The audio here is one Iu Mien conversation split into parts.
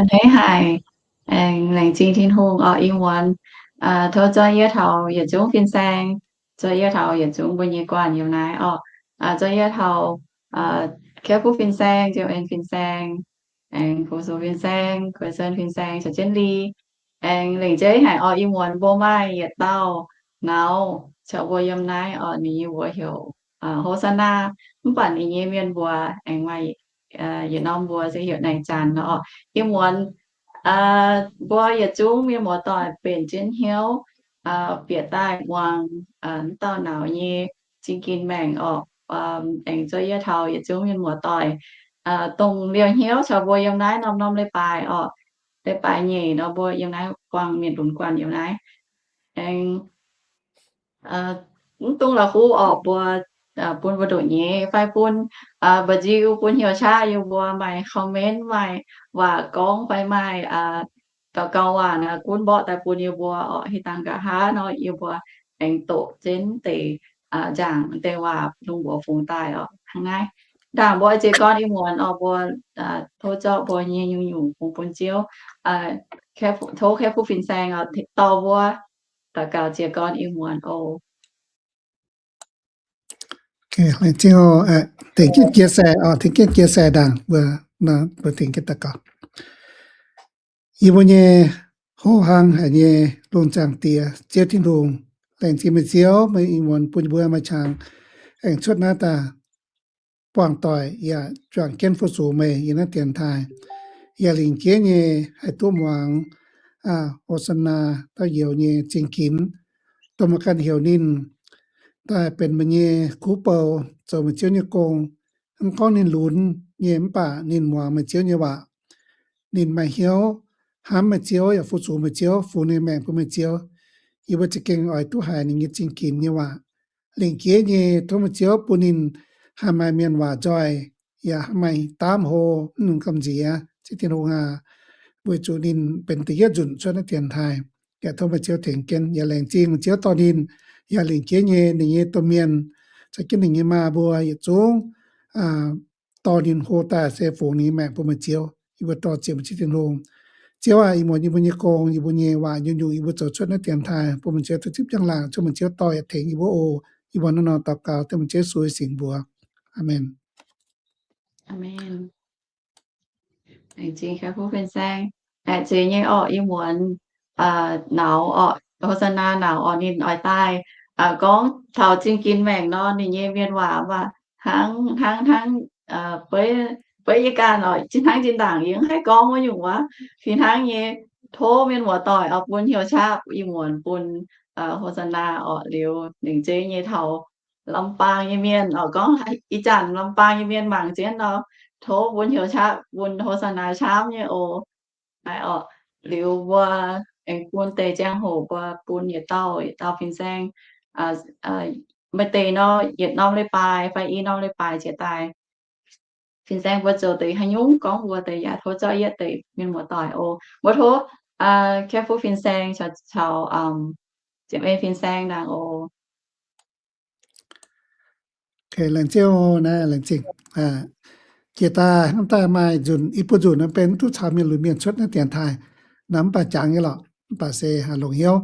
A'hneiv haic. Aengx laengz zingh Tin-Hungh orqc, ih muonz tov zorqv yie taux yietc zungv fin-saeng, zorqv yie taux yietc zungv mbuo nyei guanh yiem naaiv orqc. Zorqv yie taux Kepv Fuqv fin-saeng, Ziouv En fin-saeng, aengx Fu Sux fin-saeng, Kuei Sen fin-saeng, caux jienv Li. Aengx lengc jeiv haic orqc, ih muonz mbuo maaih yietc dauh nauz caux mbuo yiem naaiv orqc, ninh nyei mbuox heuc Hosanna, mv baac ninh nyei mienh mbuox aengx maaih yietc norm mbuox se heuc Naeqc Zanc orqc. Ih muonz mbuo yietc zungv mienh muoz-doic benx jienv hnyouv bieqc daaih muangx wuov dauh nauz nyei zingh ginx maengc orqc. Aengx zorqv yie taux yietc zungv mienh muoz-doic dongh liouh hnyouv caux mbuo yiem naaiv norm-norm leiz-baaix orqc. Leiz-baaix nyeic nor mbuo yiem naaiv buangh mienh lunx guanh yiem naaiv. Aengx mv dungx la'kuqv orqc, mbuo bun mbuo ndoqc nyeiz fai bun mba'nziu, bun hnyouv qaqv yiem mbuo maaih comment, maaih waac gorngv fai maaih daux gaux waac naaic gunv mborqv daaih bun yie mbuo orqc. Hih dangh nqa'haav nor yie mbuo aengx doqc jienv deix nzaangc deix waac lungh mbuox fungx daaih orqc. Hnangv naaiv, ndaangc mbuo oix jiez gorn ih muonz orqc, mbuo tov zorqv mbuo nyei nyungc-nyungc fungx bun Ziouv. Tov Kepv Fuqv fin-saeng dorh mbuo daux gaux jiez gorn ih muonz oc. Laengz zingh oc. Tengx jienv chia sẻ, tengx jienv chia sẻ ndaangc, mbuo tengx jienv daux gaux. Yie mbuo nyei hoqc hnangv haic nyei lungh zaangc Diex, Ziouv Tin-Hungh, laengz zingh meih Ziouv, meih ih muonz bun mbuo maaih qangx aengx cuotv naaiv daaih buangh doic yaac juangc jienv fu-sux meih yiem naaiv dienx taaih. Yaac lingc jeiv nyei haih duqv muangx Hosanna dauh youz nyei zingh ginx, dongh meih ganh heuc ninh daaih benx meih nyei kuv bou, zoux meih Ziouv nyei gong. Mv gorngv ninh lunx nyei mv baac ninh muangx meih Ziouv nyei waac. Ninh maaih hnyouv hnamv meih Ziouv yaac fu-sux meih Ziouv, fungx ninh maengc bun meih Ziouv. Yie mbuo za'gengh oix duqv haiz ninh nyei zingh ginx nyei waac. Lingc jeiv nyei tov meih Ziouv bun ninh haih maaih mienh waac nzoih, yaac haih maaih daamv hlo, mv nunc gamh nziex, Ziouv Tin-Hungh aac, weic zuqc ninh benx da'yietv nzunc cuotv naaiv dienx taaih. Yaac tov meih Ziouv tengx jienv, yaac laengz zingh meih Ziouv dorh ninh, yaac lingc jeiv nyei ninh nyei domh mienh, caux jienv ninh nyei maa mbuo yietc zungv dorh ninh hlo daaih se fungx ninh nyei maengc bun meih Ziouv. Yie mbuo dorh ziepc meih Ziouv Tin-Hungh. Ziouv aac, ih muonz yie mbuo nyei gong, yie mbuo nyei waac nyungc-nyungc yie mbuo zoux cuotv naaiv dienx taaih bun meih Ziouv duqv zipv njang-laangc, tov meih Ziouv dorh yaac tengx yie mbuo oc. Yie mbuo hnangv nor daux gaux dengv meih Ziouv Yesu nyei singx mbuox. Aamen. Aamen. Laengz zingh Kepv Fuqv fin-saeng. Laengz zingh nyei orqc, ih muonz nauz orqc, Hosanna nauz orqc, ninh oix daaih gorngv taux zingh ginx maengc nor, ninh nyei mienh waac mv baac hnangv, hnangv, hnangv beiv yie ganh orqc, zinh hnangv zinh ndaangc yie mv haih gorngv wuov nyungc wuov. Fih hnangv nyei, tov mienh muoz-doic oix bun hnyouv qaqv ih muonz bun Hosanna orqc, liuz lingc jeiv nyei taux Lambaang nyei mienh orqc, gorngv ih zanc Lambaang nyei mienh mangc jienv nor, tov bun hnyouv qaqv, bun Hosanna camv nyei oc. Naaiv orqc, liuz mbuo aengx bun deix ziangh hoc mbuo bun yietc dauh yietc dauh fin-saeng. Maaih deix nor, yietc norm leiz-baaix fai i norm leiz-baaix jiex daaih, fin-saeng mbuo zoux deix haaix nyungc gorngv mbuo deix yaac tov zorqv yietv deix mienh muoz-doic oc. Mbuo tov Kepv Fuqv fin-saeng caux Ziepc En fin-saeng ndaangc oc. Laengz zingh oc, naaiv laengz zingh. Jiex daaih hnamv daaih maaih nzunc, i buo nzunc nor benx mv duqv caux mienh lunx mienh cuotv naaiv dienx taaih nor, mv baac jangx nyei lorqc, mv baac se longc hnyouv.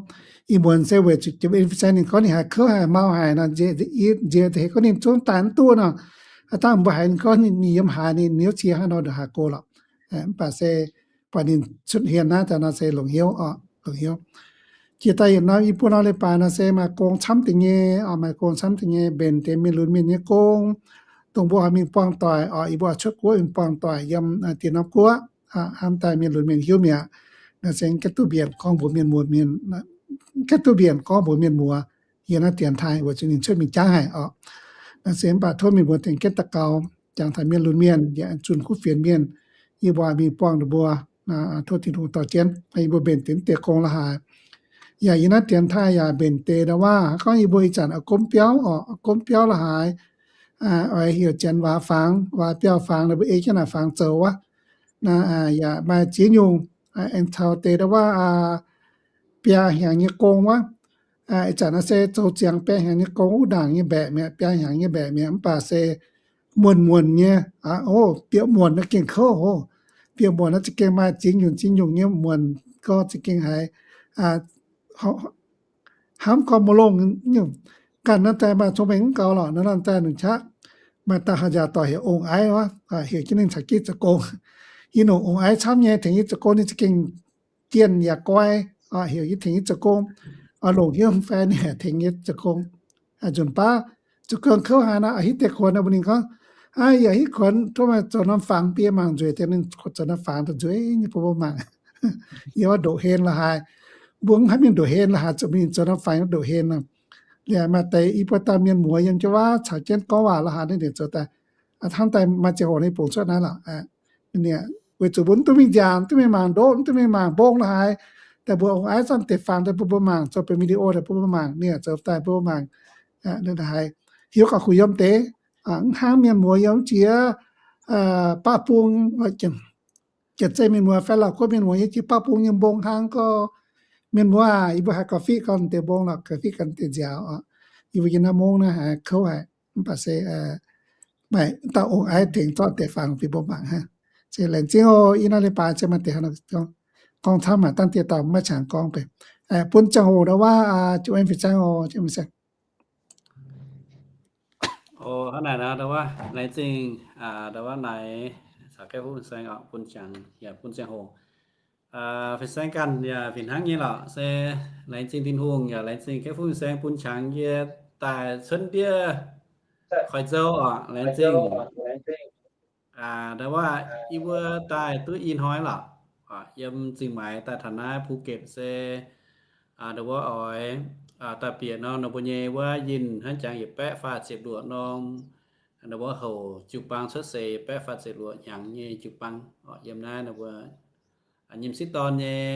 Ih muonz se weic zuqc Ziepc En fin-saeng ninh gorngv ninh haiz kouv haic mau haic nor, nziex hec gorngv ninh zungv daaih mv duqv nor, aa dangh mbuo haiz ninh gorngv ninh yiem haaix, ninh hnyouv cie haaix nor ndongc haaix go lorqc. Mv baac se buatc ninh cuotv hien naaiv daaih nor se longc hnyouv oc, longc hnyouv. Jiex daaih yietc norm i buo norm leiz-baaix nor se maaih gong camv deix nyei oc, maaih gong camv deix nyei, mbenc deix mienh lunx mienh nyei gong, dongh mbuo oix mingh buangh doic oc, yie mbuo oix cuotv guoqv mingh buangh doic yiem dieh norm guoqv, hnamv daaih mienh lunx mienh hiuv mi'aqv. Naaiv se gaengh duqv mbienc gorngv mbuox mienh muoz, gaengh duqv mbienc gorngv mbuox mienh muoz yiem naaiv dienx taaih weic zuqc ninh cuotv mingh jangv haic oc. Naaiv se mv baac tov mienh muoz tengx jienv daux gaux, jangx taux mienh lunx mienh yaac zunh kuv fienx mienh, yie mbuo mingh buangh ninh mbuo, tov Tin-Hungh dorh jienv, yie mbuo mbenc deix deix gong la'haaix. Yaac yiem naaiv dienx taaih yaac mbenc deix ndau-waav, gorngv yie mbuo ih zanc oix gomv biauv oc, oix gomv biauv la'haaix, oix heuc janx waac fangx, waac biauv fangx, ninh mbuo ei jienv naaic fangx zoux wuov. Naaiv yaac maaih ziex nyungc, aengx taux deix ndau-waav biaa hnyangx nyei gong wuov. Ih zanc naaiv se zoux ziangx biaa hnyangx nyei gong, wuov ndaangc nyei mbaeqc mi'aqv, biaa hnyangx nyei mbaeqc mi'aqv, mv baac se muonc muonc nyei, o, bieqc muonc naaiv gengh kouv oc. bieqc muonc naaiv za'gengh maaih ziex nyungc ziex nyungc nyei muonc gau za'gengh haiz hnamv gorngv mbuo longh ganh naaiv daaih maaih cong-mengh mv gaux lorqc. Naaiv norm daaih nungc qaqv maaih dauh haaix njaaux doic heuc Ong-Aiv wuov, heuc jienv ninh caux jienv zoux gong. Yie nungc Ong-Aiv camv nyei, tengx yie zoux gong ninh za'gengh jienh yaac goi, heuc yie tengx yie zoux gong. Longc hnyouv fai ninh tengx yie zoux gong. Nzunc baav zoux gong kouv haaix nor, hitv deix kuonx nor mbuox ninh gorngv, aa, yie hitv kuonx tov meih zoux norm fangx bun yie mangc nzueic, deix ninh zoux norm fangx daaih nzueic nyei bun mbuo mangc. Yie wuov ndoqc hlen la'haaix, mbuo mv haih mingh ndoqc hlen la'haaix, zuqc mingh zoux norm fangx ndoqc hlen nor. Liuz maaih deix yie mbuo dauh mienh muoz yiem jienv wuov caux jienv gorngv waac la'haaix naaiv ninh zoux daaih, hnangv daaih maaih ziangh hoc ninh bungx cuotv naaiv lorqc. Weic zuqc mbuo mv duqv mingh nziaauc, mv duqv mingh mangc ndoqv, mv duqv mingh mangc mbong la'haaix, daaih mbuo Ong-Aiv zanc deix fangx daaih bun mbuo mangc, zoux benx video daaih bun mbuo mangc, ninh zoux daaih bun mbuo mangc. Haiz hiuv gauh kuh yiem deix, mv hnangv mienh muoz yiem jiex baqv bung, janx-zei mienh muoz fai Laauh Guoqv mienh muoz yiem jiex baqv bung nyei mbong hnangv gorngv, mienh muoz aac, yie mbuo haiz gauh fiqv gorn deix mbong lorqc, gauh fiqv gorn deix nziaauc. Yie mbuo yiem naaiv mungv naaiv haiz kouv haic, mv baac se maaih dauh Ong-Aiv tengx zorqv deix fangx bun mbuo mangc hnangv. Se laengz zingh oc. Ih hnoi leiz-baaix se maaih deix hnangv nor gorngv camv, maaih dangh dieh dauh maiv qangx gorngv benx. Bun ziangh hoc ndau wuov, fin-saeng oc, fin-saeng. Hnangv naaic nor, ndau wuov laengz zingh, ndau wuov naaic caux Gaeqv Fuqv fin-saeng oc, bun qangx yaac bun ziangh hoc. Fin-saeng ganh yaac fih hnangv nyei lorqc. Se laengz zingh Tin-Hungh yaac laengz zingh Gaeqv Fuqv fin-saeng bun qangx yie daaih cuotv ndiev koi nzou oc. Laengz zingh. Ndau wuov yie mbuo daaih duqv i hnoi lorqc, yiem Zingh Maix daaih taux naaiv Phuket se ndau wuov oix daaih bieqc nor, ninh mbuo nyei wuov yinh hnangv jangx yietc baeqv faah ziepc luoqc norm, ndau wuov houc jiu-baang cuotv seix yietc baeqv faah ziepc luoqc hnyangx nyei jiu-baang oc. Yiem naaiv ninh mbuo nyim sieqv dorn nyei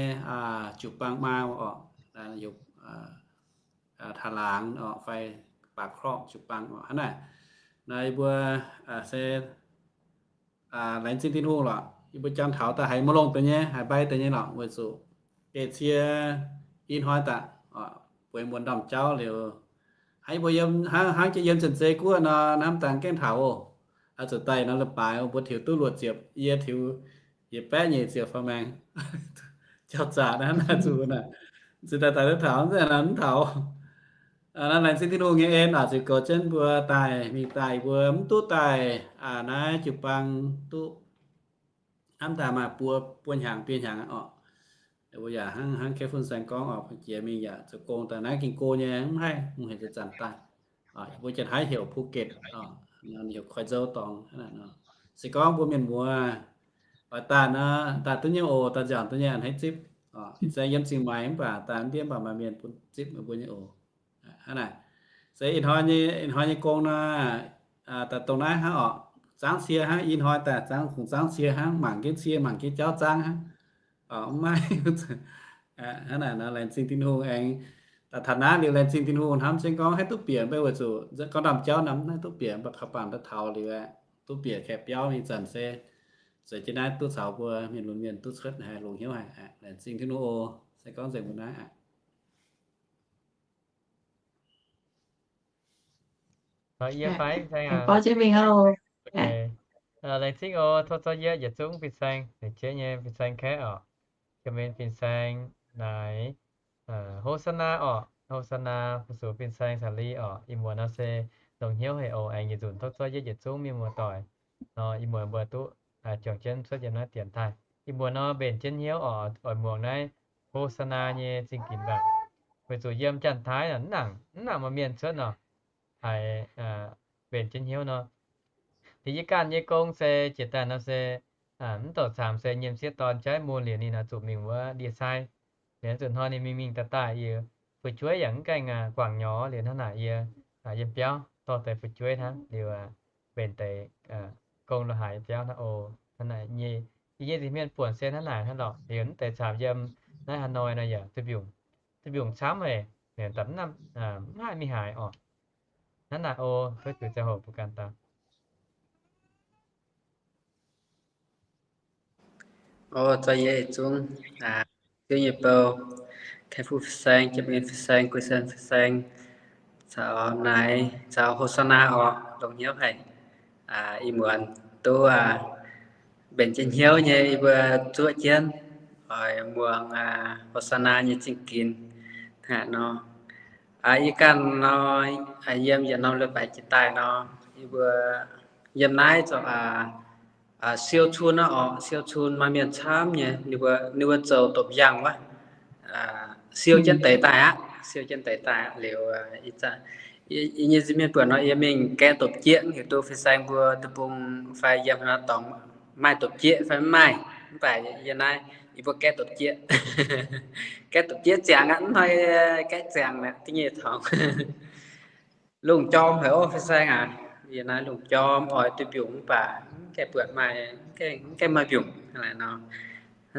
jiu-baang maa oc, taux laangz oc fai baac krorqv jiu-baang oc. Hnangv naaic nor yie mbuo se laengz zingh Tin-Hungh lorqc. Yie mbuo jangx taux daaih haiz maiv longx deix nyei, haiz mbai deix nyei lorqc, weic zuqc geh cie i hnoi daaih bueix muonz ndorm jauv liuz, hnangv yie mbuo yiem, hnangv jiex yiem Janx-Zei Guoqv nor, hnamv dangh gaengh taux oc. Zuqc daaih nor leiz-baaix mbuo tiux duqv luoqc ziepc, yie tiux yietc baeqv nyeic ziepc faaux maengx. Jauv zaqc naaiv naaiv zuqc naaic, zuqc daaih daaih duqv taux, mv zeiz mv taux. Naaiv laengz zingh Tin-Hungh nyei en oc, ziux goux jienv mbuo daaih mingh daaih, mbuo mv duqv daaih naaiv jiu-baang duqv hnamv daaih maaih buo, buo hnyangx biei hnyangx oc. Mbuo yaac hnangv, hnangv Gaeqv Fuqv fin-saeng gorngv oc, jiex mingh yaac zoux gong daaih naaiv ging go nyei, mv haih mungh hec zanc daaih. Mbuo janx-haiv heuc Phuket, heuc Koi Nzou dorngx. Se gorngv mbuo mienh muoz oix daaih nor, daaih duqv nyei oc, daaih nziaauc duqv nyei a'hneiv zipv. Ih zanc yiem Zingh Maix mv baac daaih ndiev mv baac maaih mienh bun zipv mbuo nyei oc. Hnangv naaic, se ih hnoi nyei, ih hnoi nyei gong nor, daaih dongh naaiv hnangv oc. Zangv cie hnangv, ih hnoi daaih zangv, kungx zangv cie hnangv, mangc jienv cie, mangc jienv jauv zangv hnangv. Mv maaih. Hnangv naaic nor, laengz zingh Tin-Hungh aengx daaih taux naaiv liuz, laengz zingh Tin-Hungh hnamv jienv gorngv haih duqv bieqc mv bei weic zuqc gorngv ndorm jauv nor mv haih duqv bieqc, mv baac kaux bangc daaih taux liuz aeqv, duqv bieqc kaeqv biauv mingh zanc se zueiz jienv naaiv duqv caux mbuo mienh lunx mienh duqv cuotv haic, longc hnyouv haic. Laengz zingh Tin-Hungh oc. Se gorngv nzengc mbuo naaiv aqv. Laengz zingh oc, tov zorqv yie yietc zungv fin-saeng, ninh jiex nyei fin-saeng kaeqv oc. Jiex mingh fin-saeng naaic, Hosanna oc, Hosanna fu-sux fin-saeng Saax Li oc. Ih muonz nor se longc hnyouv haic oc, aengx yietc nzunc tov zorqv yie yietc zungv mienh muoz-doic nor, ih muonz mbuo duqv juangc jienv cuotv yiem naaiv dienx daaih. Ih muonz nor mbenc jienv hnyouv oc, oix muangx naaiv Hosanna nyei zingh ginx waac. Weic zuqc yiem Janx-Taiv mv nangc, mv nangc maaih mienh cuotv nor, haiz mbenc jienv hnyouv nor. Liuz yie ganh nyei gong se jiex daaih nor se mv douc caamx se nyim sieqv dorn jaiv mun liuz ninh oix zuqc mingh wuov ndie-sai. Liuz zuqc hnoi ninh mingh mingh daaih daaih, yie fu'jueiv yaac mv gaengh guangc nyorx. Liuz hnangv naaic yie yiem biauv dorh deix fu'jueiv hnangv liuz, mbenc deix gong lo haaix yiem biauv hnangv oc. Hnangv naaic nyei, yie nyei nza'hmien buonc se hnangv naaic hnangv lorqc. Liuz mv deix caamx yiem naaiv Hanoi nor yaac duqv mbiungc, duqv mbiungc camv haic, mv haih mingh haaix oc. Hnangv naaic oc, tov zuqc ziangh hoc mbuo ganh dau. Oc, zorqv yie yietc zungv, Ziouv nyei bou, Kaeqv Fuqv fin-saeng, Jiem En fin-saeng, Guei Sen fin-saeng, caux naaiv caux Hosanna oc, longx hnyouv haic. Ih muonz duqv mbenc jienv hnyouv nyei yie mbuo zuoqv jienv oix muangx Hosanna nyei zingh ginx hnangv nor. Yie ganh nor, yiem yietc norm leiz-baaix jiex daaih nor, yie mbuo yiem naaiv zoux siou cun nor orqc, siou cun maaih mienh camv nyei, ninh mbuo zoux dopc yangh wuov, siou jienv deix daaih aqv, siou jienv deix daaih aqv. Liuz, yie nyei nza'hmien buatc nor, yie mingh gaeqv dopc jieqv, heuc duqv fin-saeng mbuo deic-bung fai yiem haaix norm dorngx maaih dopc jieqv fai mv maaih. Mv baac yie naaiv yie mbuo gaeqv dopc jieqv, gaeqv dopc jieqv ziangx aqv, mv hnoi gaeqv ziangx mi'aqv, da'nyeic taux lungh jorm haic oc fin-saeng aac. Yie naaiv lungh jorm oix duih mbiungc mv baac mv gaengh buatc maaih, mv gaengh maaih mbiungc nor.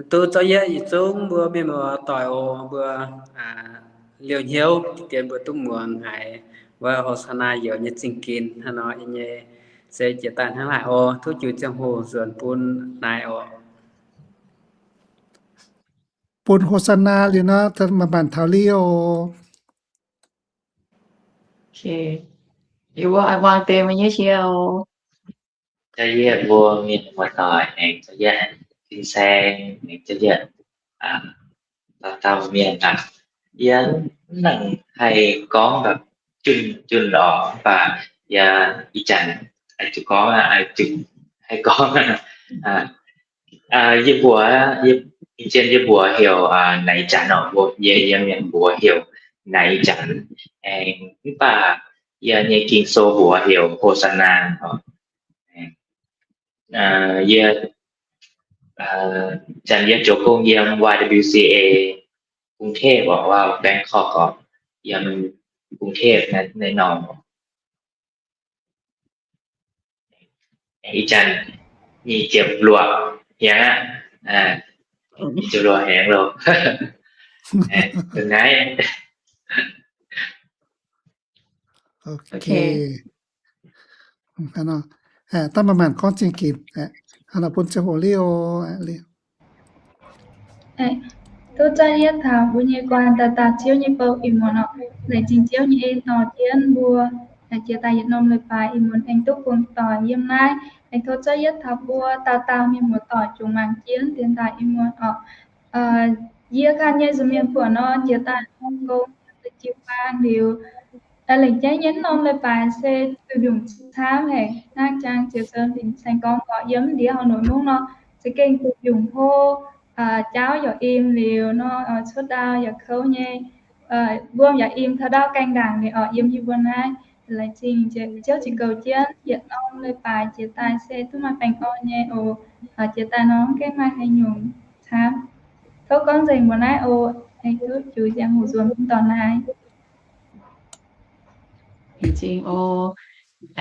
Duqv zorqv yietv yietc zungv mbuo mienh muoz-doic oc, mbuo liouh hnyouv dien mbuo duqv muangx haiz wuov Hosanna youz nyei zingh ginx hnangv nor. Yie nyei se jiex daaih hnangv naaic oc. Tov juix ziangh hoc nzuonx bun naaiv oc. Bun Hosanna liuz nor, maaih maanc taux liouh. Yie mbuo muangx deix meih nyei siou. Yie mbuo mienh muoz-doic aengx zorqv yietv fin-saeng, aengx zorqv yietv dauh dauh mienh aac. Yie mv nangc haih gorngv mbuox junh junh orqc, mv baac yie ih zanc zuqc gorngv, zuqc haih gorngv. Yie mbuox, ih zanc yie mbuox heuc Naix Ih Zanc orqc, yie, yie mienh mbuox heuc Naix Ih Zanc. Aengx mv baac yie nyei Ging-Sou mbuox heuc Hosanna orqc. Yie, zanc yie zoux gong yiem Y W C A กรุงเทพ orqc, Bangkok orqc, yiem กรุงเทพ naaiv norm. Ih zanc nyei ziepc luoqc hnyangx aqv. Nyei ziepc luoqc hnyangx loh. Naaiv. Ok. Daaih maaih maanc gorngv zingh ginx. Hnangv nor bun ziangh hoc liouh. Tov zorqv yietv taux mbuo nyei guanh dauh dauh Ziouv nyei bou ih muonz orqc. Laengz zingh Ziouv nyei en dorh jienv mbuo jiex daaih yietc norm leiz-baaix ih muonz aengx duqv bungx doic yiem naaiv. Aengx tov zorqv yietv taux mbuo dauh dauh mienh muoz-doic jomc mangc jienv dienx daaih ih muonz orqc. Yie ganh nyei nza'hmien buonc nor, jiex daaih norm gong jiu-baang liuz, lengc jeiv nyei norm leiz-baaix se duih mbiungc camv haic. Hnangv jangx ziouc zoux fin-saeng gorngv orqc, yiem ndiev haaix noic mungv nor, za'gengh duih mbiungc hlo, jaauv yaac im liuz nor, cuotv ndau yaac kouv nyei, mbuo yaac im taux ndau gaengh ndaangc liuz orqc. Yiem yie mbuo naaiv laengz zingh Ziouv zinh goux jienv yietc norm leiz-baaix jiex daaih se duqv maaih baengh orn nyei oc. Jiex daaih nor mv gaengh maaih haaix nyungc camv. Tov gorngv nzengc mbuo naaiv oc. Aengx duqv juix ziangh hoc nzuonx mbuo dorngx naaiv. Laengz zingh oc.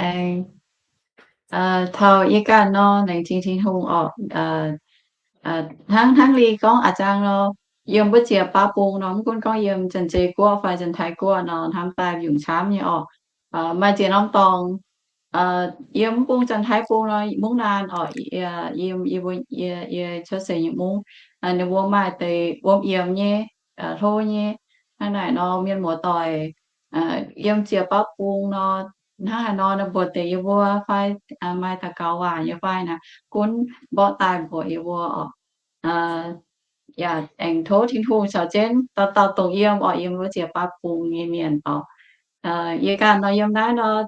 Aengx taux yie ganh nor, laengz zingh Tin-Hungh orqc. Hnangv, hnangv Li gorngv a'zang nor, yiem wuov ziex baav bung nor, mv gunv gorngv yiem Janx-Zei Guoqv fai Janx-Taiv Guoqv nor, hnamv daaih mbiungc camv nyei orqc. Maaih ziex norm dorngx, yiem mv bung Janx-Taiv Bung nor, mungv naanh orqc, yiem, yie, yie cuotv seix nyei mungv, ninh mbuo maaih deix wuom yiemx nyei, hlo nyei. Hnangv naaic nor, mienh muoz-doic yiem ziex baav bung nor, hnangv haaix nor, ninh mbuox deix yie mbuo fai maaih daux gaux waac nyei fai naaic, gunv mborqv daaih mbuox yie mbuo orqc. Yaac aengx tov Tin-Hungh caux jienv dauh dauh dongh yiem orqc, yiem wuov ziex baav bung nyei mienh orqc. Yie ganh nor yiem naaiv nor,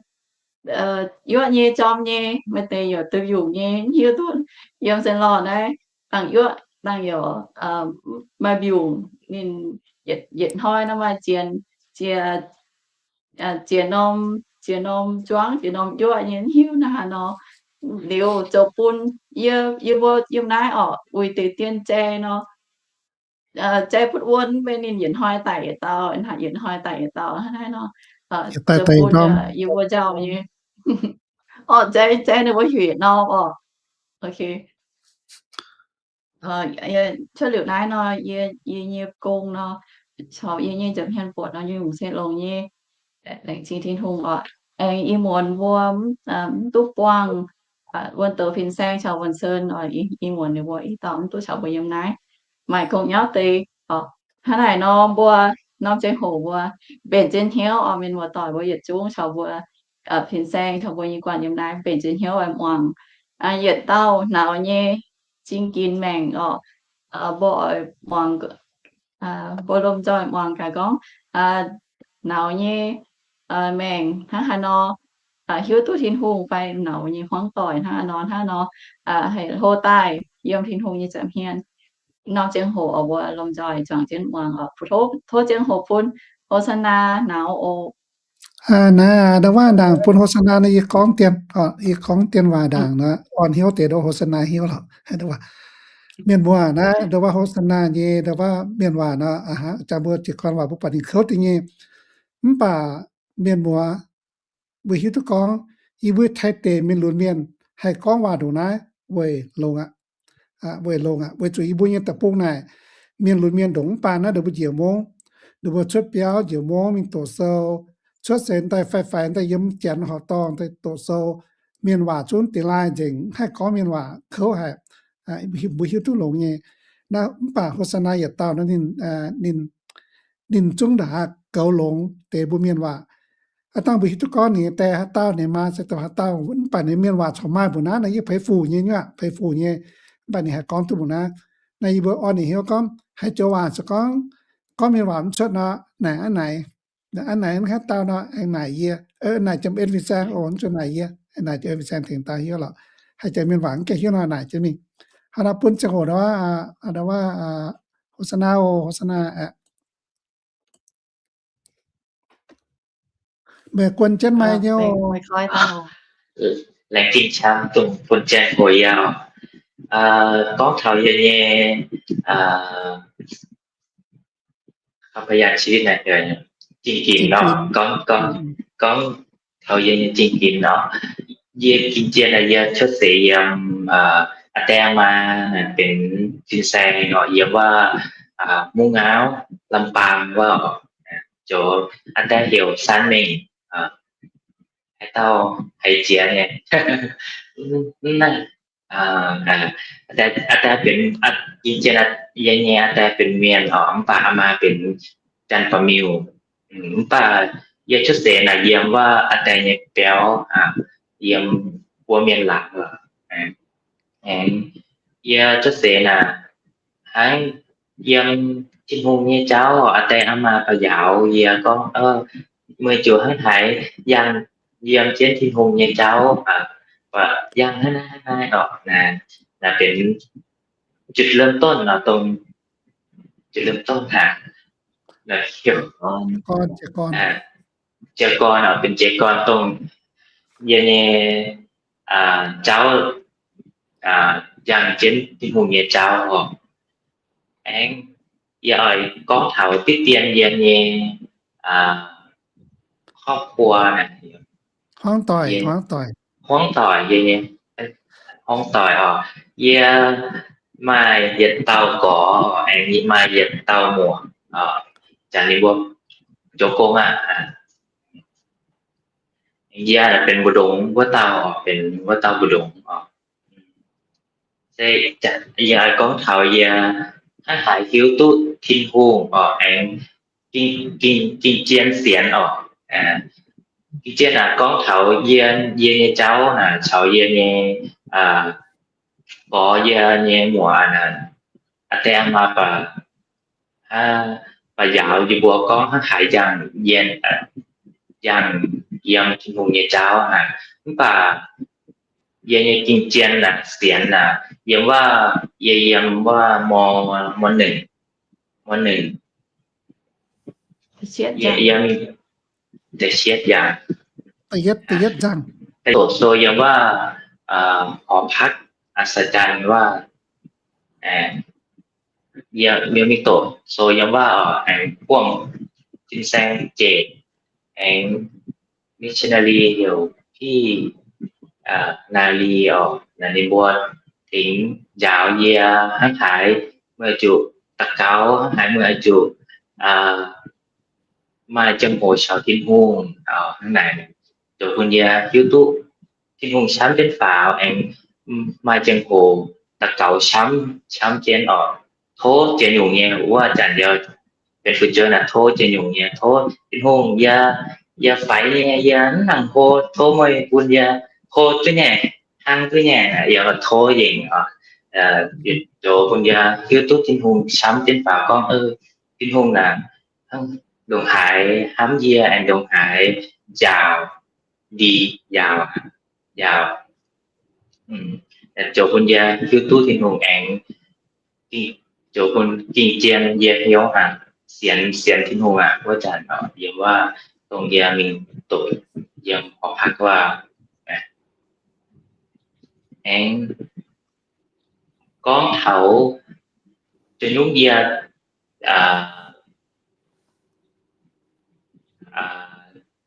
yuoqv nyei, jorm nyei, maaih deix yaac duih mbiungc nyei, mv hiuv duqv yiem se lorh naaiv, dangh yuoqv dangh yaac maaih mbiungc. Ninh yietc hnoi nor maaih ziex, ziex norm, ziex norm juangv, ziex norm yuoqv nyei, mv hiuv naaiv haaix nor. Liuz zoux bun yie, yie mbuo yiem naaiv orqc, uix deix dien jai nor, jai butv wuonv, mv ninh yietc hnoi daic yietc dauh, hnangv yietc hnoi daic yietc dauh hnangv naaiv nor. Zoux bun yie mbuo nzauh nyei. Orqc, jai, jai ninh mbuo heuc yietc norm orqc. Ok. Cuotv liuz naaiv nor, yie, yie nyei gong nor, caux yie nyei nza'hmien buonc nor, nyungc-nyungc se longx nyei. Laengz zingh Tin-Hungh orqc. Aengx ih muonz mbuo mv duqv buangh wuon douz fin-saeng caux wuon sen orqc. Ih muonz ninh mbuo ih dauh mv duqv caux mbuo yiem naaiv. Maaih kungx nyauv deix orqc. Hnangv naaic nor mbuo norm ziangh hoc mbuo mbenc zien hnyouv orqc, mienh muoz-doic mbuo yietc zungv caux mbuo fin-saeng caux mbuo nyei guanh yiem naaiv mbenc zien hnyouv oix muangx yietc dauh nauz nyei zingh ginx maengc orqc. Mbuo oix muangx, mbuo lomh nzoih muangx gaax gorngv, nauz nyei maengc hnangv haaix nor, hiuv duqv Tin-Hungh fai nauz nyei hmuangv doic hnangv haaix nor hnangv haaix nor, haih hlo daaih yiem Tin-Hungh nyei nza'hmien. Norm ziangh hoc mbuo lomh nzoih zuangx jienv muangx oc. Tov ziangh hoc bun Hosanna nauz oc. Naaiv ndau waac ndaangc bun Hosanna nor, yie gorngv dien, yie gorngv dien waac ndaangc nor, orn hnyouv deix ndo Hosanna hnyouv lorqc. Mienh muoz naaiv ndau waac Hosanna nyei ndau waac mienh waac nor, jangx mbuo jiez gorn waac mbuo buatc ninh kouv deix nyei. Mv baac mienh muoz mbuo hiuv duqv gorngv, yie mbuo Taiv deic mienh lunx mienh haih gorngv waac ndongc naaiv weic longx aqv. Weic longx aqv, weic zuqc yie mbuo nyei deic-bung naaic, mienh lunx mienh ndongc mv baac naaiv ndongc mbuo njiec mungv, ndongc mbuo cuotv biauv njiec mungv mingh doqc sou, cuotv seix daaih faix-faix daaih yiem janx horqc dorngh daaih doqc sou, mienh waac zungv dingx laaih nzengc, haih gorngv mienh waac kouv haic. Mbuo hiuv duqv longx nyei. Naaiv mv baac Hosanna yietc dauh nor, ninh, ninh zungv ndaangc goux longx deix mbuo mienh waac. Aav dangh mbuo hiuv duqv gorngv ninh nyei die haaix dauh, ninh maa se dongh haaix dauh, mv baac ninh mienh waac corc maaih mbuoqc naaiv nor, yie peix fuc nyei nyuoqc, peix fuc nyei, mv baac ninh haih gorngv duqv mbuoqc naaiv. Naaiv yie mbuo orn ninh hnyouv gorngv, haaix joux waac se gorngv, gorngv mienh waac mv cuotv nor, naaic aqv naaic, aqv naaic haaix dauh nor, aengx naaic yie, naaic jiem en fin-saeng oc, mv zuqc naaic yie, naaic jiem en fin-saeng tengx dau hiuv lorqc. Haaix joux mienh waac mv gaengh hiuv nor, naaic jienv mingh. Hnangv nor bun ziangh hoc ndau waac, ndau waac, Hosanna oc, Hosanna aqv. Meih guon jienv maiv nyouv. Laengz zingh camv dongh bun ziangh hoc yie oc. Gorngv taux yie nyei พยานชีวิต naaic, zingh ginx nor, gorngv, gorngv, gorngv taux yie nyei zingh ginx nor, yie gin jien naaic, yie cuotv seix yiem, aa, aa die maa naaic benx fin-saeng nor, yiem wuov, aa, Mungv Ngaauv, Lambaang wuov, zoux aa die heuc San Mengh, haaix dauh haiz jiex nyei. Naaiv, aa, aa die benx, gin jien yie nyei aa die benx mienh oc, mv baac aa maa benx Janx-Baaux-Miuh. Mv baac yie cuotv seix naaic yiem wuov aa die nyei biauv, yiem buo mienh laangz. Aengx yie cuotv seix naaic hnangv yiem Tin-Hungh nyei jauv, aa die aa maa ba'njaaux yie gorngv, meih ziouc hnangv haaix yangh yiem jienv Tin-Hungh nyei jauv, yangh hnangv naaiv hnangv naaiv oc. Naaiv benx จุดเริ่มต้น oc, dongh จุดเริ่มต้น haic. Jiez gorn oc, benx jiez gorn dongh yie nyei jauv, yangh jienv Tin-Hungh nyei jauv oc. Aengx yie oix gorngv taux diqv dien yie nyei ครอบครัว naaic, hmuangv doic, hmuangv doic, hmuangv doic, yie nyei hmuangv doic oc. Yie maaih yietc dauh gorx, aengx maaih yietc dauh muoc, janx ninh mbuo zoux gong aqv. Yie benx mbu'ndongx wuov dauh, benx wuov dauh mbu'ndongx oc. Se yie oix gorngv taux yie hnangv haaix hiuv duqv Tin-Hungh oc, aengx gin jien sienx oc. Gin jien naaic gorngv taux yie, yie nyei jauv naaic caux yie nyei, gorx, yie nyei muoc naaic, aa die maa baac, baac njaaux yie mbuo gorngv hnangv haaix yangh, yangh yiem Tin-Hungh nyei jauv naaic. Mv baac yie nyei gin jien naaic sienx naaic yiem wuov, yie yiem wuov ม.หนึ่ง, ม.หนึ่ง, yie yiem da'yietv yangh, da'yietv nzangc, doqc sou yiem wuov หอพักอัศจรรย์ wuov. Yie mingh doqc sou yiem wuov, aengx buangh fin-saeng jeic, aengx missionary heuc Pi, aa, Naa Li oc, naaic ninh mbuo tengx njaaux yie hnangv haaix meih zuqc daux gaux, hnangv haaix meih zuqc, aa, maaih ziangh hoc caux Tin-Hungh, aa, hnangv naaic, zoux bun yie hiuv duqv Tin-Hungh camv jienv faaux, aengx maaih ziangh hoc daux gaux camv, camv jienv oc. Tov ziex nyungc nyei, wuov zanc yie benx fu'jueiv naaic tov ziex nyungc nyei, tov Tin-Hungh, yie, yie faix nyei, yie mv nangc hlo, tov meih bun yie hlo duqv nyei, hnangv duqv nyei, yie tov nzengc oc. Yietc joux bun yie hiuv duqv Tin-Hungh camv jienv faaux gorngv, Tin-Hungh naaic ndongc haaix hnamv yie, aengx ndongc haaix njaaux ndie njaaux, njaaux, joux bun yie hiuv duqv Tin-Hungh aengx, joux bun ging jien yie hnyouv hnangv, sienx, sienx Tin-Hungh aqv. Wuov zanc yiem wuov, dongh yie mingh doqc yiem horqc haaix waac, aengx gorngv taux zoux nyungc yie,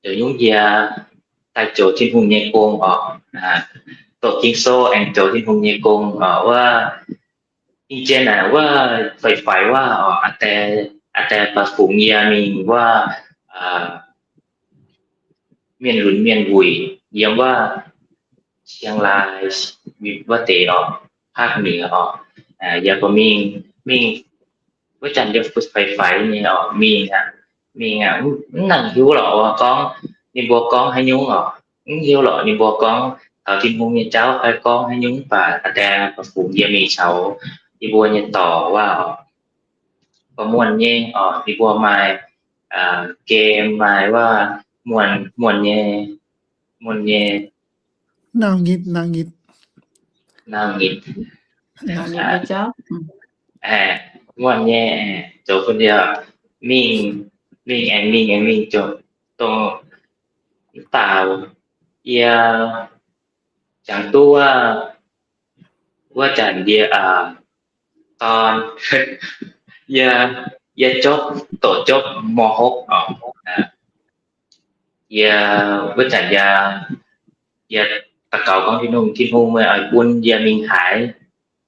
zoux nyungc yie daaih zoux Tin-Hungh nyei gong oc, doqc Ging-Sou aengx zoux Tin-Hungh nyei gong oc, wuov ging jien naaic wuov faix-faix waac oc, aa die, aa die baac fungx yie mingh wuov mienh lunx mienh wuic yiem wuov Chiang Rai wuov deix oc, ภาคเหนือ oc. Yie mbuo mingh, mingh wuov zanc yie faix-faix nyei oc, mingh aqv, mingh aqv, mv nangc hiuv lorqc gorngv, ninh mbuo gorngv haaix nyungc oc, mv hiuv lorqc ninh mbuo gorngv taux Tin-Hungh nyei jauv fai gorngv haaix nyungc, mv baac aa die baac fungx yie mingh caux yie mbuo nyei dorc waac oc, baac muonh nyei oc, ninh mbuo maaih game, maaih waac, muonh, muonh nyei, muonh nyei, naang-nyitc, naang-nyitc, naang-nyitc, muonh nyei, zoux bun yie mingh, mingh aengx mingh aengx mingh zoux dongh daaux yie jangx duqv wuov zanc yie dorn, yie, yie jopv, doqc jopv ม.หก oc. Yie wuov zanc yie, yie daux gaux gorngv, Tin-Hungh, Tin-Hungh, meih oix bun yie mingh haaix,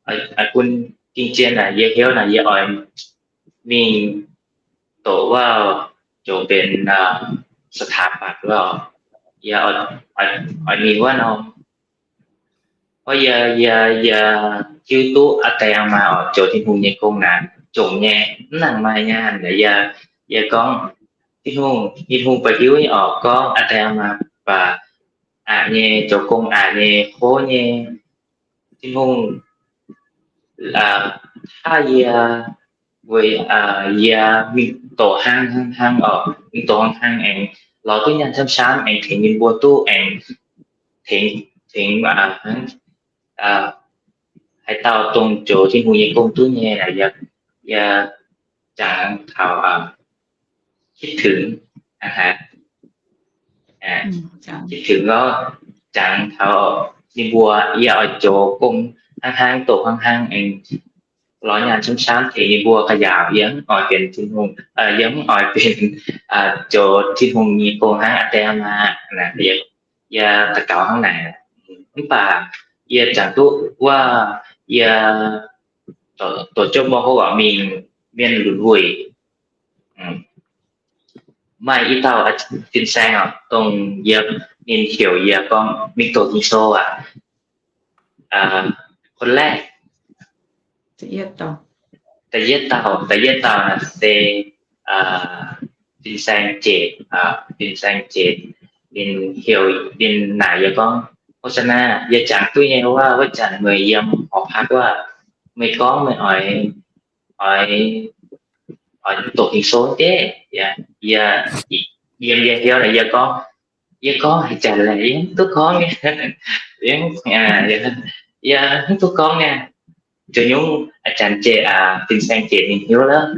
oix bun ging jien naaic yie hnyouv naaic yie oix mingh doqc waac, zoux benx สถาปัตย์ waac, yie oix mingh wuov norm. Gorngv yie, yie, yie hiuv duqv aa die maa oc zoux Tin-Hungh nyei gong naaic jomc nyei, mv nangc maaih nyaanh. Yie, yie gorngv, Tin-Hungh, Tin-Hungh baac hiuv nyei oc, gorngv aa die maa baac aqc nyei, zoux gong aqc nyei, kouv nyei. Tin-Hungh, hnangv yie, weic yie mingh doqc hnangv hnangv hnangv oc, mingh doqc hnangv hnangv aengx lorz duqv nyaanh camv camv aengx tengx ninh mbuo duqv aengx tengx, tengx hnangv haaix dauh dongh zoux Tin-Hungh nyei gong duqv nyei, yie jangx taux คิดถึง, คิดถึง gorngv jangx taux ninh mbuo, yie oix zoux gong hnangv hnangv, doqc hnangv hnangv aengx lorz nyaanh camv camv tengx ninh mbuo ga'yaauc. Yie mv oix benx Tin-Hungh, yie mv oix benx zoux Tin-Hungh nyei gong hnangv aa die maa. Yie daux gaux hnangv naaic, mv baac yie jangx duqv wuov, yie doqc jopv ม.หก oc, mingh mienh lunx wuic, maaih i dauh fin-saeng oc, dongh yie, ninh heuc yie gorngv mingh doqc Ging-Sou aqv. คนแรก, da'yietv dauh, da'yietv dauh naaic se fin-saeng Jeic, fin-saeng Jeic. Ninh heuc, ninh naaic yie gorngv, Hosanna, yie jangx duqv nyei wuov, wuov zanc meih yiem horqc haaix waac, meih gorngv meih oix, oix, oix doqc Ging-Sou deix. Yie, yiem yie hnyouv naaic yie gorngv, yie gorngv haaix zanc laaic yie mv duqv gorngv nyei. Yie, yie mv duqv gorngv nyei. Zoux nyungc aa zanc Jeic, fin-saeng Jeic ninh hiuv lorqc.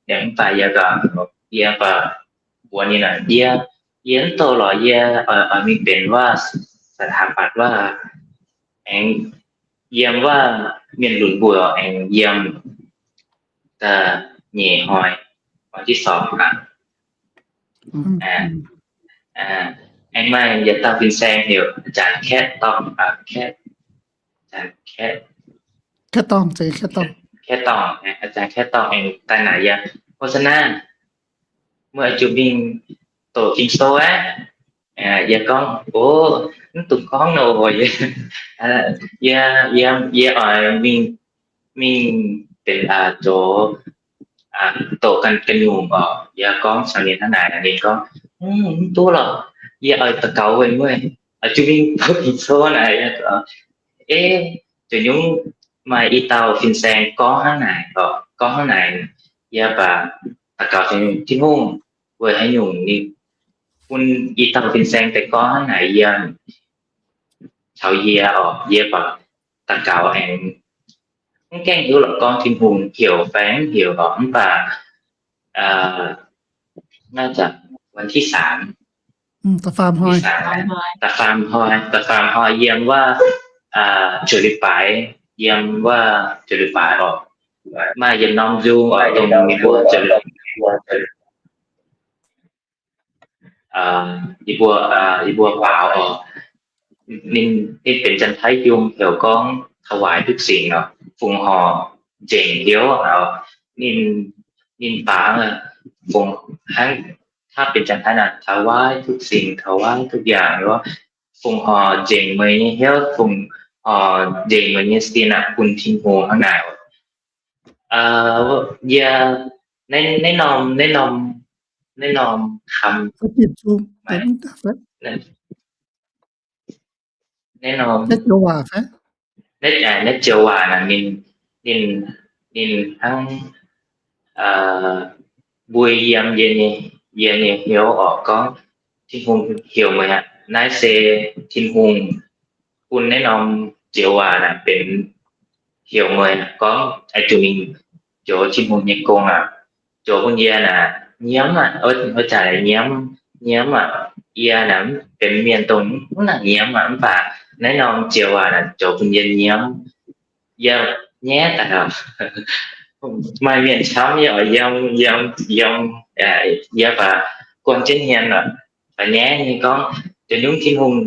Mv baac yie, yie mbuox ninh naaic, yie, yie mv doqc lorqc, yie oix mingh benx wuov สถาปัตย์ wuov, aengx yiem wuov mienh lunx mbuoqc aengx yiem nyeic hnoi, วันที่สอง aqv. Aengx maaih yietc dauh fin-saeng heuc อาจารย์ Kaeqv Dorngh, Kaeqv, อาจารย์ Kaeqv, Kaeqv Dorngh, Kaeqv Dorngh, อาจารย์ Kaeqv Dorngh aengx daaih naaic yie, Hosanna, meih oix zuqc mingh doqc Ging-Sou aqv. Yie gorngv, O, mv dungx gorngv nor, yie, yie, yie oix mingh, mingh benx zoux doqc ganh nyungc oc. Yie gorngv caux ninh hnangv naaic, ninh gorngv, Mv duqv lorqc, yie oix daux gaux weic meih, oix zuqc mingh doqc Ging-Sou naaic. Ei, zoux nyungc maaih i dauh fin-saeng gorngv hnangv naaic, gorngv hnangv naaic, yie baac daux gaux Tin-Hungh weic haaix nyungc ninh bun i dauh fin-saeng deix gorngv hnangv naaic yiem caux yie oc. Yie baac daux gaux aengx mv gaengh hiuv lorqc gorngv Tin-Hungh heuc fai mv heuc oc, mv baac naaiv zanc วันที่สาม da'faam hnoi, da'faam hnoi, da'faam hnoi yiem wuov juv li baaix, yiem wuov juv li baaix oc, maaih yietc norm Zoom oc, dongh ninh mbuo juv li, yie mbuo, yie mbuo baaux oc. Ninh, ninh benx Janx-Taiv Yungh heuc gorngv ถวายทุกสิ่ง oc, fongc horc nzengc hnyouv oc. Ninh, ninh baaux fongc hnangv, ถ้าเป็น Janx-Taiv naaic ถวายทุกสิ่ง ถวายทุกอย่าง oc, fongc horc nzengc meih nyei hnyouv, fongc horc nzengc meih nyei sin aqv bun Tin-Hungh hnangv naaic oc. Yie, naaiv, naaiv norm, naaiv norm, naaiv norm คำ naaiv norm, naaiv joux waac naaic, ninh, ninh, ninh hnangv mbui yiem yie nyei, yie nyei hnyouv oc, gorngv, Tin-Hungh heuc meih aqv. Naaiv se Tin-Hungh bun naaiv norm joux waac naaic benx heuc meih aqv, gorngv oix zuqc mingh joux Tin-Hungh nyei gong aqv. Joux bun yie naaic nyiemv aqv, oix zuqc nyiemv, nyiemv aqv. Yie naaic mv benx mienh dongh mv nangc nyiemv aqv, mv baac naaiv norm joux waac naaic joux bun yie nyiemv. Yie nyaiv daaih, maaih mienh camv yie oix yiem, yiem, yiem, yie baac guon jienv hmien oc, baac nyaiv nyei gorngv, Janx-Yungh, Tin-Hungh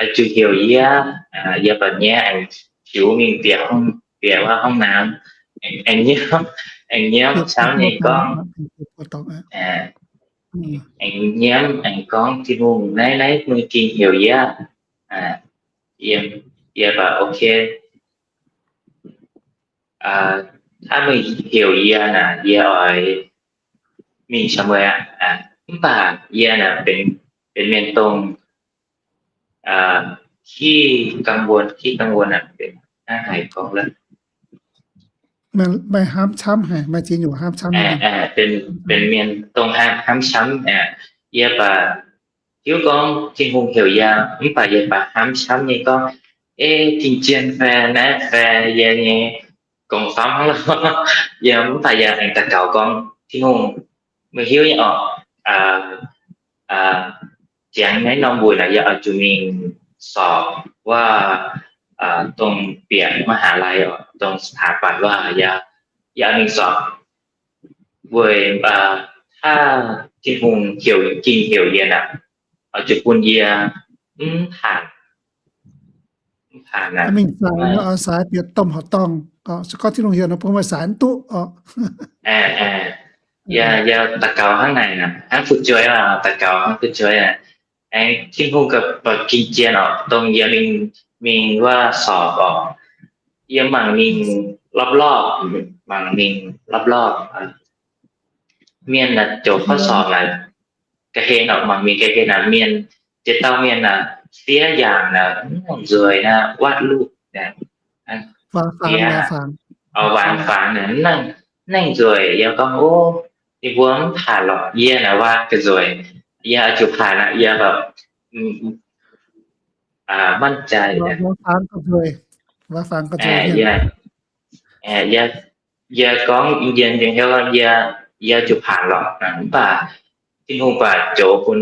oix zuqc heuc yie. Yie baac nyaiv aengx piux mingh bieqc, bieqc wuov ห้องน้ำ, aengx nyiemv, aengx nyiemv camv nyei gorngv, aengx nyiemv aengx gorngv, Tin-Hungh, naaiv, naaiv meih gengh heuc yie. Yie baac ok, hnangv meih heuc yie naaic, yie oix mingh caux meih aqv. Mv baac yie naaic benx, benx mienh dongh ขี้กังวล, ขี้กังวล naaic benx hnangv haaix gorngv lorqc, maaih hnamv camv haic, maaih ziex nyungc hnamv camv, benx mienh dongh hnamv camv. Yie baac hiuv gorngv Tin-Hungh heuc yie, mv baac yie baac hnamv camv nyei gorngv, ei, ging-jien fai naaiv fai yie nyei gong-famv hnangv lorqc. Yie mv baac yie aengx daux gaux gorngv, Tin-Hungh, meih hiuv nyei oc, ziangx naaiv norm wuic naaic yie oix zuqc mingh sorc wuov, dongh bieqc มหาลัย oc, dongh สถาปัตย์ wuov, yie oix mingh sorc. Weic hnangv Tin-Hungh heuc, gengh heuc yie naaic, oix zuqc bun yie mv hanc, mv hanc naaic, mingh saaic, oix saaic bieqc domh horqc dorngh. Se gorngv Tin-Hungh heuc nor bun meih saaic mv duqv oc. Yie, yie daux gaux hnangv naaic, hnangv fu'jueiv, daux gaux hnangv fu'jueiv. Aengx Tin-Hungh gauh, gauh ging-jien oc, dongh yie mingh, mingh wuov sorc oc, yie mangc mingh lorpv-lorpv, mangc mingh lorpv-lorpv, mienh naaic zoux ข้อสอบ naaic ga'hlen oc, mangc mingh ga'hlen naaic mienh, ziex dauh mienh naaic fiev yaangc naaic, mv nangc nzueic naaic, วาดรูป naaic, waanc fangx naaic, mv nangc nzueic. Yie gorngv, ov, ninh mbuo mv paanc lorqc, yie naaic วาด ga'nzueic, yie oix zuqc paanc aqv. Yie มั่นใจ yie gorngv njien-youh hnyouv, yie, yie zuqc paanc lorqc. Mv baac Tin-Hungh baac zoux bun,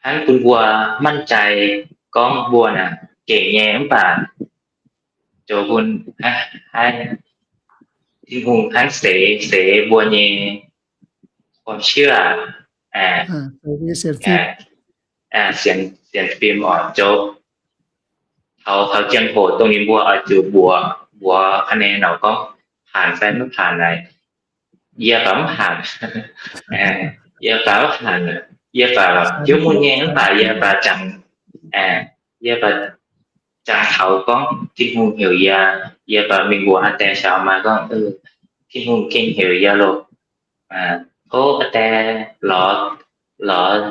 hnangv bun mbuo มั่นใจ gorngv mbuo naaic gengh nyei, mv baac zoux bun, hnangv, Tin-Hungh hnangv seix, seix mbuo nyei ความเชื่อ, sienx, sienx fim oc, zoux taux, taux ziangh hoc dongh ninh mbuo oix zuqc mbuox, mbuox คะแนน oc, gorngv paanc fai mv paanc naaic. Yie baac mv paanc. Yie baac mv paanc. Yie baac hiuv mun nyei, mv baac yie baac jangx, yie baac jangx taux gorngv Tin-Hungh heuc yie, yie baac mingh mbuox aa die caux maa gorngv, Tin-Hungh gengh heuc yie loh. Tov aa die lorz, lorz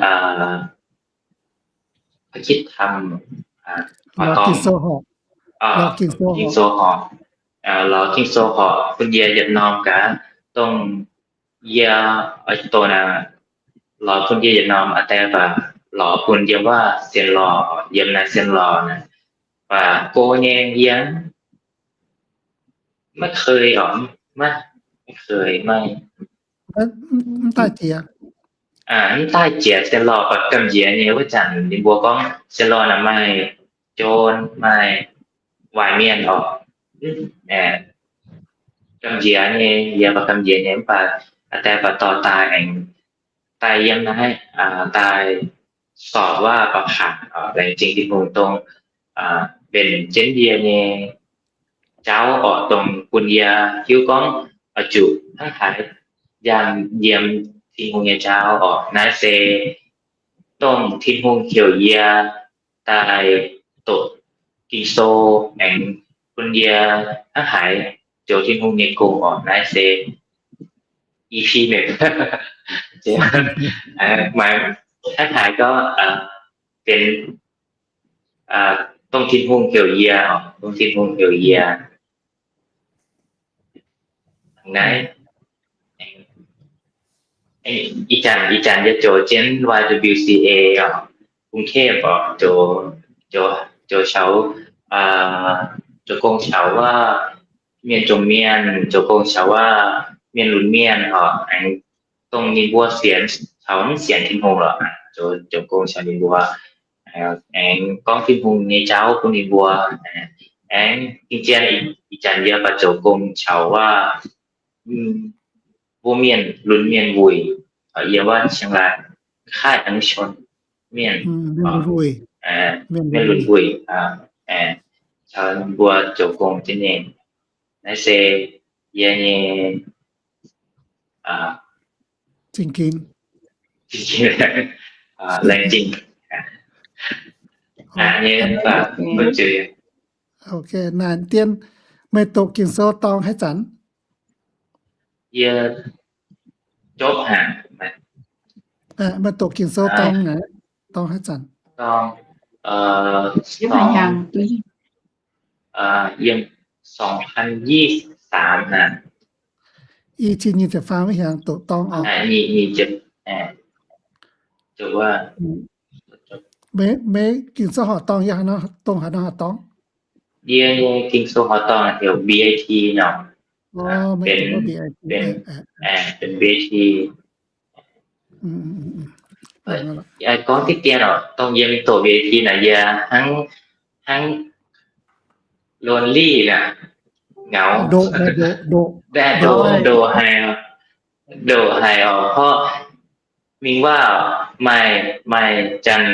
พระคริสตธรรม Ging-Sou horpc, Ging-Sou lorz Ging-Sou horpc bun yie yietc norm gaax, dongh yie oix doqc naaic, lorz bun yie yietc norm, aa die baac lorz bun yiem wuov sien lorh, yiem naaiv sien lorh naaic, baac go nyei yie maiv kei oc, maiv, maiv kei, maiv, mv daaih jiex, mv daaih jiex sien lorh, baac gamh nziex nyei wuov zanc ninh mbuo gorngv sien lorh naaic maaih joux, maaih waaic mienh oc. Gamh nziex nyei, yie baac gamh nziex nyei, mv baac aa die baac dorh daaih aengx daaih yiem naaiv, daaih sorpc wuov baac paanc, laengz zingh Tin-Hungh dongh mbenc jienv yie nyei jauv oc, dongh bun yie hiuv gorngv oix zuqc hnangv haaix njaang yiem Tin-Hungh nyei jauv oc. Naaiv se dongh Tin-Hungh heuc yie daaih doqc Ging-Sou aengx bun yie hnangv haaix zoux Tin-Hungh nyei gong oc. Naaiv se E P mengh, maaih hnangv haaix gorngv benx dongh Tin-Hungh heuc yie oc, dongh Tin-Hungh heuc yie. Naaiv ih zanc, ih zanc yie zoux jienv Y W C A oc, กรุงเทพ oc, zoux, zoux, zoux caux, zoux gong caux wuov mienh jomc mienh, zoux gong caux wuov mienh lunx mienh oc, aengx dongh ninh mbuo sienx caux mv sienx Tin-Hungh lorqc, zoux, zoux gong caux ninh mbuo, aengx gorngv Tin-Hungh nyei jauv bun ninh mbuo. Aengx ging-zien ih zanc yie baac zoux gong caux wuov mbuo mienh lunx mienh wuic, yiem wuov Chiang Rai, ค่ายอนุชน mienh, mienh lunx wuic, caux ninh mbuo zoux gong jienv nyei. Naaiv se yie nyei zingh ginx, laengz zingh nyei. Ok, naaic dien, meih doqc Ging-Sou dorng haaix zanc? Yie jopv haic. Meih doqc Ging-Sou dorng naaic, dorng haaix zanc? Dorng, yiem สองพันยี่สิบสาม naaic. I cin nyic ziepc faam wuov hnyangx doqc dorng oc. Meih Ging-Sou horqc dorng yiem haaix nor, dongh haaix nor horqc dorng? Yie nyei Ging-Sou horqc dorng heuc B I T nor. Benx B I T. Gorngv diqv dien oc, dongh yie mingh doqc B I T naaic, yie hnangv, hnangv lonely naaic, ngaux, ndoqc haic, ndoqc haic oc, ndoqc haic oc, mingh waac maaih, maaih janx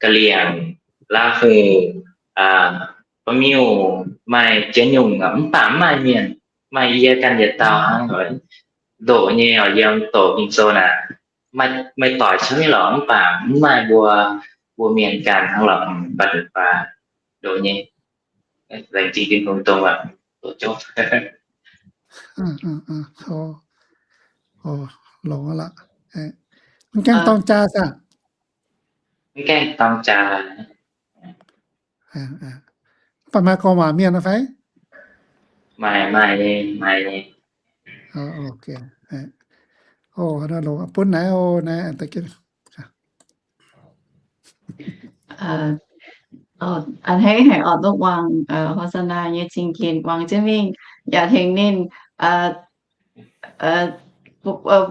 ga'liangc, Laa Hungh, Ba'miuh, maaih ziex nyungc, mv baac mv maaih mienh, maaih yie ganh yietc dauh hnangv oc. Ndoqc nyei oc, yiem doqc Ging-Sou naaic, maaih doic camv nyei lorqc, mv baac mv maaih mbuo, mbuo mienh ganh hnangv lorqc, baac ndoqc nyei. Laengz zingh Tin-Hungh dongh doqc jopv. Longx aqv. Mv gaengh dorng jaa saah? Mv gaengh dorng jaa. Mv baac maaih gorngv waac mienh fai? Maaih, maaih nyei, maaih nyei. Ok. Bun naaiv oc, naaiv a'hneiv haic oc, duqv muangx Hosanna nyei zingh ginx, muangx jienv mingh yaac tengx ninh,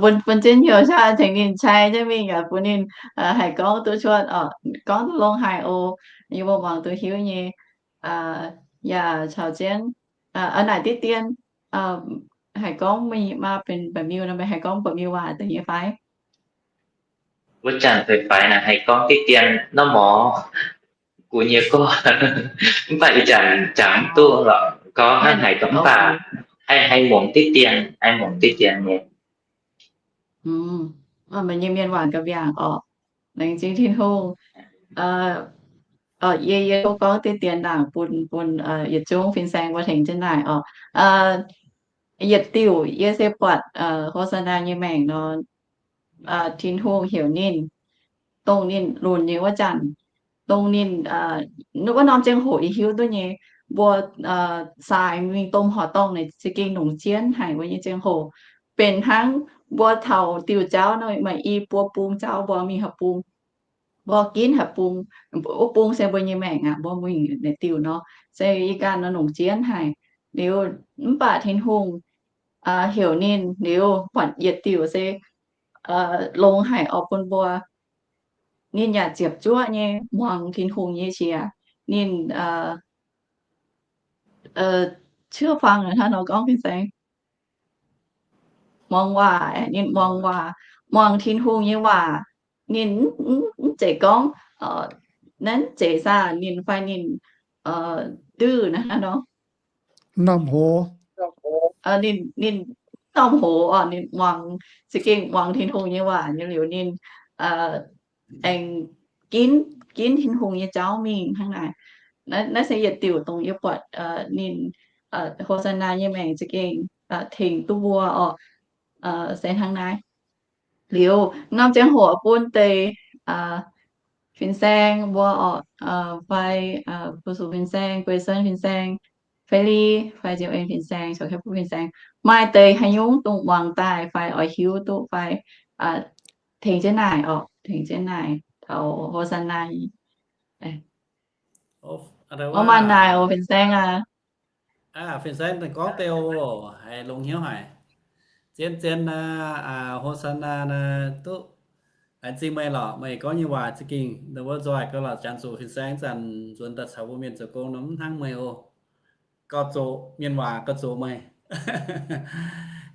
bun, bun jienv hnyouv qaqv tengx ninh cai jienv mingh yaac bun ninh haih gorngv duqv cuotv oc, gorngv duqv longx haic oc. Yie mbuo muangx duqv hiuv nyei. Yaac caux jienv naaic diqv dien haih gorngv mingh maa benx Ba'miuh nor, meih haih gorngv Ba'miuh waac deix nyei fai? Wuov zanc fai faix naaic haih gorngv diqv dien norm morz gu nyei gorngv, mv baac ih zanc jangx mv duqv lorqc, gorngv hnangv haaix gorngv mv baac haih, haih mungx diqv dien, haih mungx diqv dien nyei. Meih nyei mienh waac ga'mbiaangc oc. Laengz zingh Tin-Hungh. Yie, yie tov gorngv diqv dien ndaangc bun, bun yietc zungv fin-saeng mbuo tengx jienv naaic oc. Yietc diuc yie se buatc Hosanna nyei maengc nor, Tin-Hungh heuc ninh, dongh ninh lunx nyei wuov zanc, dongh ninh, wuov norm ziangh hoc yie hiuv duqv nyei, mbuo saai mingh domh horqc dorngh naaic za'gengh longc jienv haic mbuo nyei ziangh hoc. Benx hnangv mbuo taux diuh jauv nor, maaih i buo bung jauv mbuo mingh haaix bung, mbuo ginv haaix bung, wuov bung se mbuo nyei maengc aqv, mbuo mingh naaic diuh nor, se i ganh nor longc jienv haic. Liuz mv baac Tin-Hungh heuc ninh liuz, buatc yietc diuc se longx haic oc bun mbuo. Ninh yaac ziepc zuoqv nyei muangx Tin-Hungh nyei qiex. Ninh เชื่อฟัง nor gorngv fin-saeng, muangx waac, ninh muangx waac, muangx Tin-Hungh nyei waac. Ninh mv zeiz gorngv, naaiv mv zeiz saah, ninh fai ninh duqv naaiv nor, norm hoz, ninh, ninh norm hoz oc, ninh muangx, za'gengh muangx Tin-Hungh nyei waac nyei liuz ninh aengx ginv, ginv Tin-Hungh nyei jauv mingh hnangv naaic. Naaiv se yietc diuc dongh yie buatc ninh Hosanna nyei maengc za'gengh tengx duqv mbuo oc. Se hnangv naaiv. Liuz norm ziangh hoc bun deix fin-saeng mbuo oc, fai Fu-sux fin-saeng, Guei-Sen fin-saeng, Fei-Li fai Ziou-En fin-saeng, Caux Kaeqv Buv fin-saeng, maaih deix haaix nyungc dongh muangx daaih fai oix hiuv duqv fai, tengx jienv naaic oc, tengx jienv naaic taux Hosanna. Oc, maaih naaic oc fin-saeng aac. Fin-saeng daaih gorngv deix oc, haiz longx hnyouv haic. Zien-zien naaiv, Hosanna naaiv duqv laengz zingh meih lorqc. Meih gorngv nyei waac za'gengh ndongc wuov nzoih gauh lorqc. Janx zuqc fin-saeng zanc nzuonx daaih caux mbuo mienh zoux gong nor mv hnangv meih oc. Gauh zoqc mienh waac gauh zoqc meih.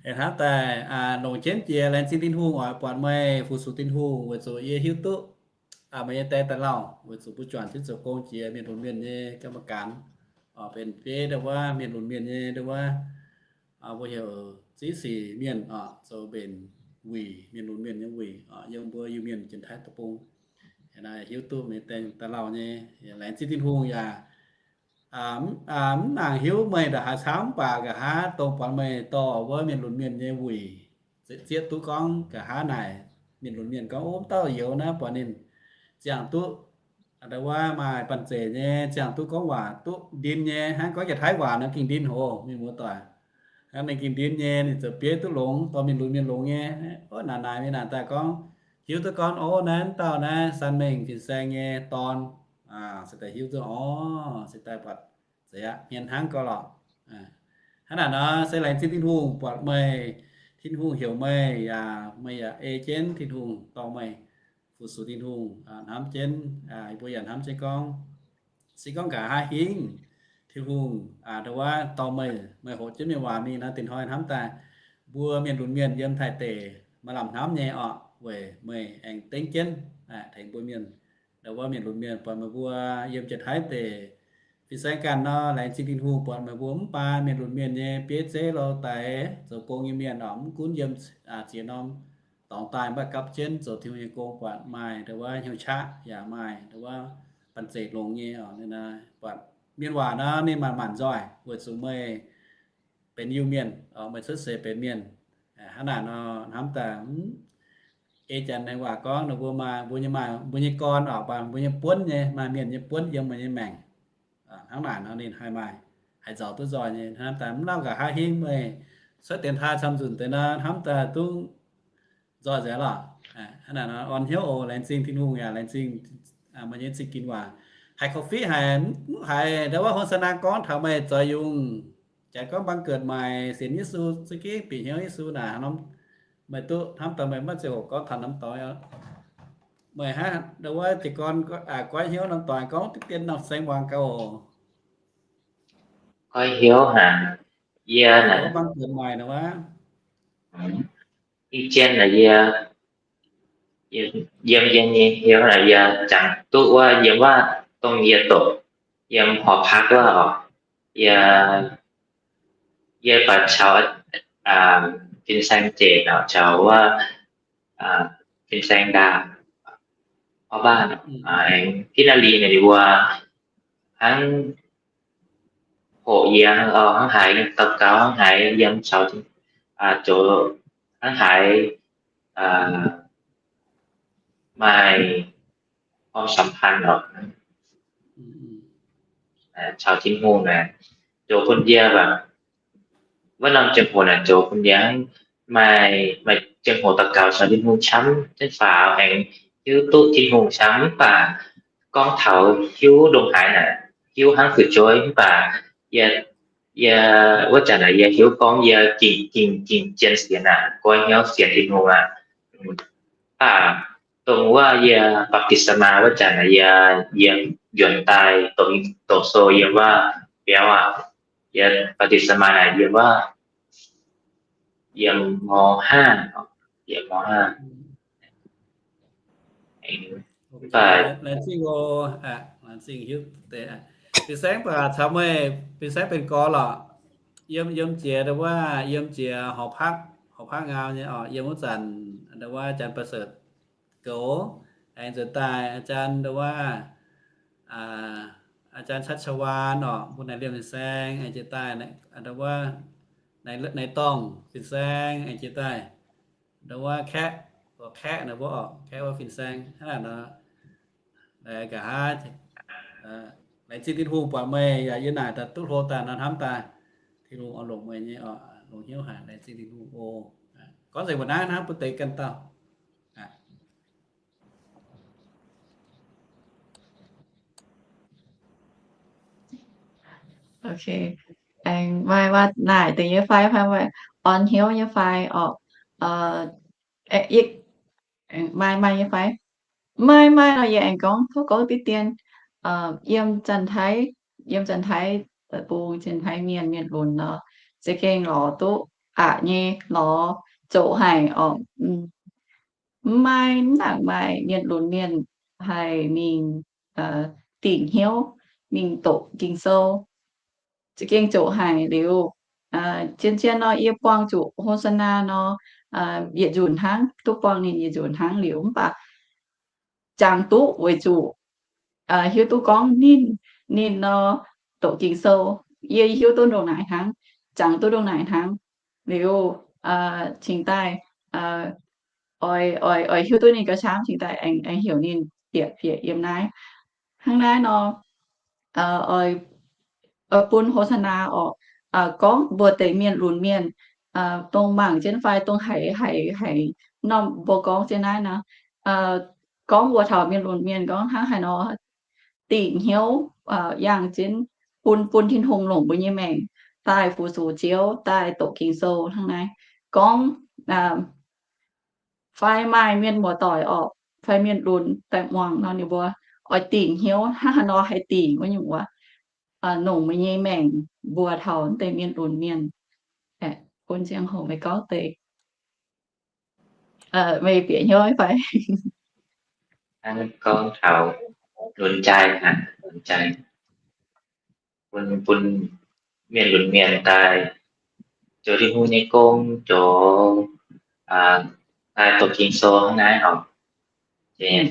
Aengx hnamv daaih longc jienv jiex laengz zingh Tin-Hungh oix buatc meih fu-sux Tin-Hungh weic zuqc yie hiuv duqv meih nyei die daaih lauh weic zuqc mbuo juangc jienv zoux gong jiex mienh lunx mienh nyei กรรมการ, benx bieiv ndongc wuov mienh lunx mienh nyei ndongc wuov, mbuo heuc ziex sic mienh oc, zoux mbenc wuic, mienh lunx mienh nyei wuic oc, yiem mbuo Iu-Mienh Janx-Taiv deic-bung. Hiuv duqv meih die daaih lauh nyei, laengz zingh Tin-Hungh yaac mv nangc hiuv meih ndongc haaix camv, mv baac nqa'haav dongh buatc meih dorh wuov mienh lunx mienh nyei wuic zieqv duqv gorngv nqa'haav naaic mienh lunx mienh gorngv, Ov, mv dauh youz naaiv buatc ninh ziangh duqv ndongc wuov maaih banh zeic nyei, ziangh duqv gorngv waac duqv ndin nyei, hnangv gorngv Janx-Taiv waac nor gengh ndin hoc, mienh muoz-doic. Hnangv ninh gengh ndin nyei, ninh zoux bieiv duqv longx, dorh mienh lunx mienh longx nyei. Ov, naaic naaic mienh naaic daaih gorngv hiuv duqv gorngv, Ov, naaiv dauh naaiv San Mengh fin-saeng nyei dorn. Se daaih hiuv duqv, orv, se daaih buatc zeiz aqv, hmien hnangv gau lorqc. Hnangv naaic nor se laengz zingh Tin-Hungh buatc meih, Tin-Hungh heuc meih yaac meih yaac ei jienv Tin-Hungh dorh meih fu-sux Tin-Hungh. Hnamv jienv, mbuo yaac hnamv jienv gorngv, se gorngv nqa'haav hingv Tin-Hungh ndongc wuov dorh meih, meih hoqc jienv mienh waac mingh nor, dingc hnoi hnamv daaih mbuo mienh lunx mienh yiem Taiv deic maaih lamh hnamv nyei orqc, weic meih aengx dengv jienv tengx mbuo mienh, ndongc wuov mienh lunx mienh buatc meih mbuo yiem Janx-Taiv deic fin-saeng ganh nor, laengz zingh Tin-Hungh buatc meih mbuo mv baac mienh lunx mienh nyei bieiv zeiv lorh daix zoux gong nyei mienh orqc, mv gunv yiem ziex norm dorngx daaih mv baac gapv jienv zoux Tin-Hungh nyei gong buatc maaih ndongc wuov hnyouv qaqv yaac maaih ndongc wuov banh zeic longx nyei orqc. Buatc mienh waac nor ninh maanc maanc nzoih weic zuqc meih benx Iu-Mienh, meih cuotv seix benx mienh. Hnangv naaic nor hnamv daaih ei Janx nyei waac gorngv, mbuo maaih, mbuo nyei maaih mbuo nyei gorn orqc, mbuo nyei buonv nyei, maaih mienh nyei buonv yiem meih nyei maengc. Hnangv naaic nor ninh haih maaih, haih nzauc duqv nzoih nyei. Hnamv daaih mv lauh nqa'haav hingv meih cuotv dienx taaih camv nzunc deix nor hnamv daaih duqv nzoih nzengc lorqc. Hnangv naaic nor orn hnyouv oc. Laengz zingh Tin-Hungh yaac laengz zingh meih nyei zingh ginx waac. Haiz korv-fiqv haic, mv haiz ndau wuov Hosanna gorngv taux meih zoux yungh, jaaix gorngv บังเกิดใหม่ sienx Yesu, za'gengh bieqc hnyouv Yesu naaic, meih duqv hnamv daaih meih maiv ziangh hoc gorngv taux norm doix. Meih hnangv ndau wuov jiez gorn goiv hnyouv norm doix gorngv diqv dien norm saeng muangx gauh oc. Goiv hnyouv haic, yie naaic บังเกิดใหม่ naaic wuov, ih jien naaic yie yiem yie nyei hnyouv naaic yie jangx duqv wuov yiem wuov dongh yie doqc yiem หอพัก wuov oc. Yie, yie baac caux fin-saeng jiex nor caux wuov fin-saeng ndaam, orv baac aengx Kitv Naaiv Liz naaic ninh mbuo hnangv hoqc yie hnangv haaix daux gaux, hnangv haaix yiem caux zoux, hnangv haaix maaih ความสัมพันธ์ oc. caux Tin-Hungh naaic, zoux bun yie baac wuov norm ziangh hoc naaic zoux bun yie maaih, maaih ziangh hoc daux gaux caux Tin-Hungh camv jienv faaux aengx hiuv duqv Tin-Hungh camv mv baac gorngv taux hiuv ndongc haaix naaic hiuv hnangv fu'jueiv mv baac yie, yie wuov zanc naaic yie hiuv gorngv yie gengh, gengh, gengh zien sienx aqv, goiv hnyouv sienx Tin-Hungh aqv. Mv baac dongh wuov yie baptisma wuov zanc naaic yie, yie njuonx daaih doqc, doqc sou yiem wuov biauv aqv. Yie baptisma naaic yiem wuov, yiem mv, yiem mv, mv baac laengz zingh oc, laengz zingh hiuv deix. Fin-saeng baac caux meih fin-saeng benx gorx lorqc. Yiem, yiem jiex ndau wuov, yiem jiex horqc, horqc park ngau nyei oc. Yiem wuov zanc ndau wuov อาจารย์ประเสริฐ goux, aengx nzuonx daaih อาจารย์ ndau wuov, อาจารย์ ชัชวาล oc, mbuo naaic liemh fin-saeng aengx jiex daaih, ndau wuov, naaiv dorngh fin-saeng aengx jiex daaih, ndau wuov kaeqv, kaeqv naaic mbuo oc, kaeqv wuov fin-saeng hnangv naaic nor. Nqa'haav laengz zingh Tin-Hungh buatc meih yaac yie naaic daaih duqv hlo daaih nor hnamv daaih. Tin-Hungh oix longc meih nyei oc, longc hnyouv haic, laengz zingh Tin-Hungh oc. Gorngv nzengc mbuo naaiv hnangv bun deix ganh dauh. Ok. Aengx maaih waac naaic deix nyei fai, fai maaih orn hnyouv nyei fai orqc? Maaih, maaih nyei fai? Maaih, maaih nor yie aengx gorngv, tov gorngv diqv dien. Yiem Janx-Taiv, yiem Janx-Taiv deic-bung, Janx-Taiv mienh, mienh lunx nor, za'gengh lorz duqv aqc nyei, lorz zoqc haic orqc. Mv maaih, mv nangc maaih mienh lunx mienh haih mingh dingc hnyouv, mingh doqc Ging-Sou. Za'gengh zoqc haic liuz, zien-zien nor yie buangh zuqc โฆษณา nor, yietc nzunc hnangv, duqv buangh ninh yietc nzunc hnangv liuz, mv baac jangx duqv weic zuqc hiuv duqv gorngv ninh, ninh nor doqc Ging-Sou, yie hiuv duqv ndongc naaic hnangv, jangx duqv ndongc naaic hnangv. Liuz, cingx daaih oix, oix, oix hiuv duqv ninh gauh camv, cingx daaih aengx, aengx heuc ninh bieqc, bieqc yiem naaiv. Hnangv naaiv nor, oix, oix bun โฆษณา orqc, gorngv mbuo deix mienh lunx mienh, dongh mangc jienv fai dongh haiz, haiz, haiz norm mbuo gorngv jienv naaiv nor, gorngv mbuo taux mienh lunx mienh gorngv hnangv haaix nor dingc hnyouv, yangh jienv bun, bun Tin-Hungh longc mbuo nyei maengc daaih fu-sux Ziouv, daaih doqc Ging-Sou hnangv naaiv. Gorngv fai maaih mienh muoz-doic orqc, fai mienh lunx daaih muangx nor, ninh mbuo oix dingc hnyouv hnangv haaix nor haih dingc wuov nyungc wuov, longc meih nyei maengc mbuox taux deix mienh lunx mienh. Bun ziangh hoc meih gorngv deix, meih bieqc hnyouv fai? Gorngv taux lunx jai, lunx jai, bun, bun mienh lunx mienh daaih zoux Tin-Hungh nyei gong, zoux, daaih doqc Ging-Sou hnangv naaiv oc. Zien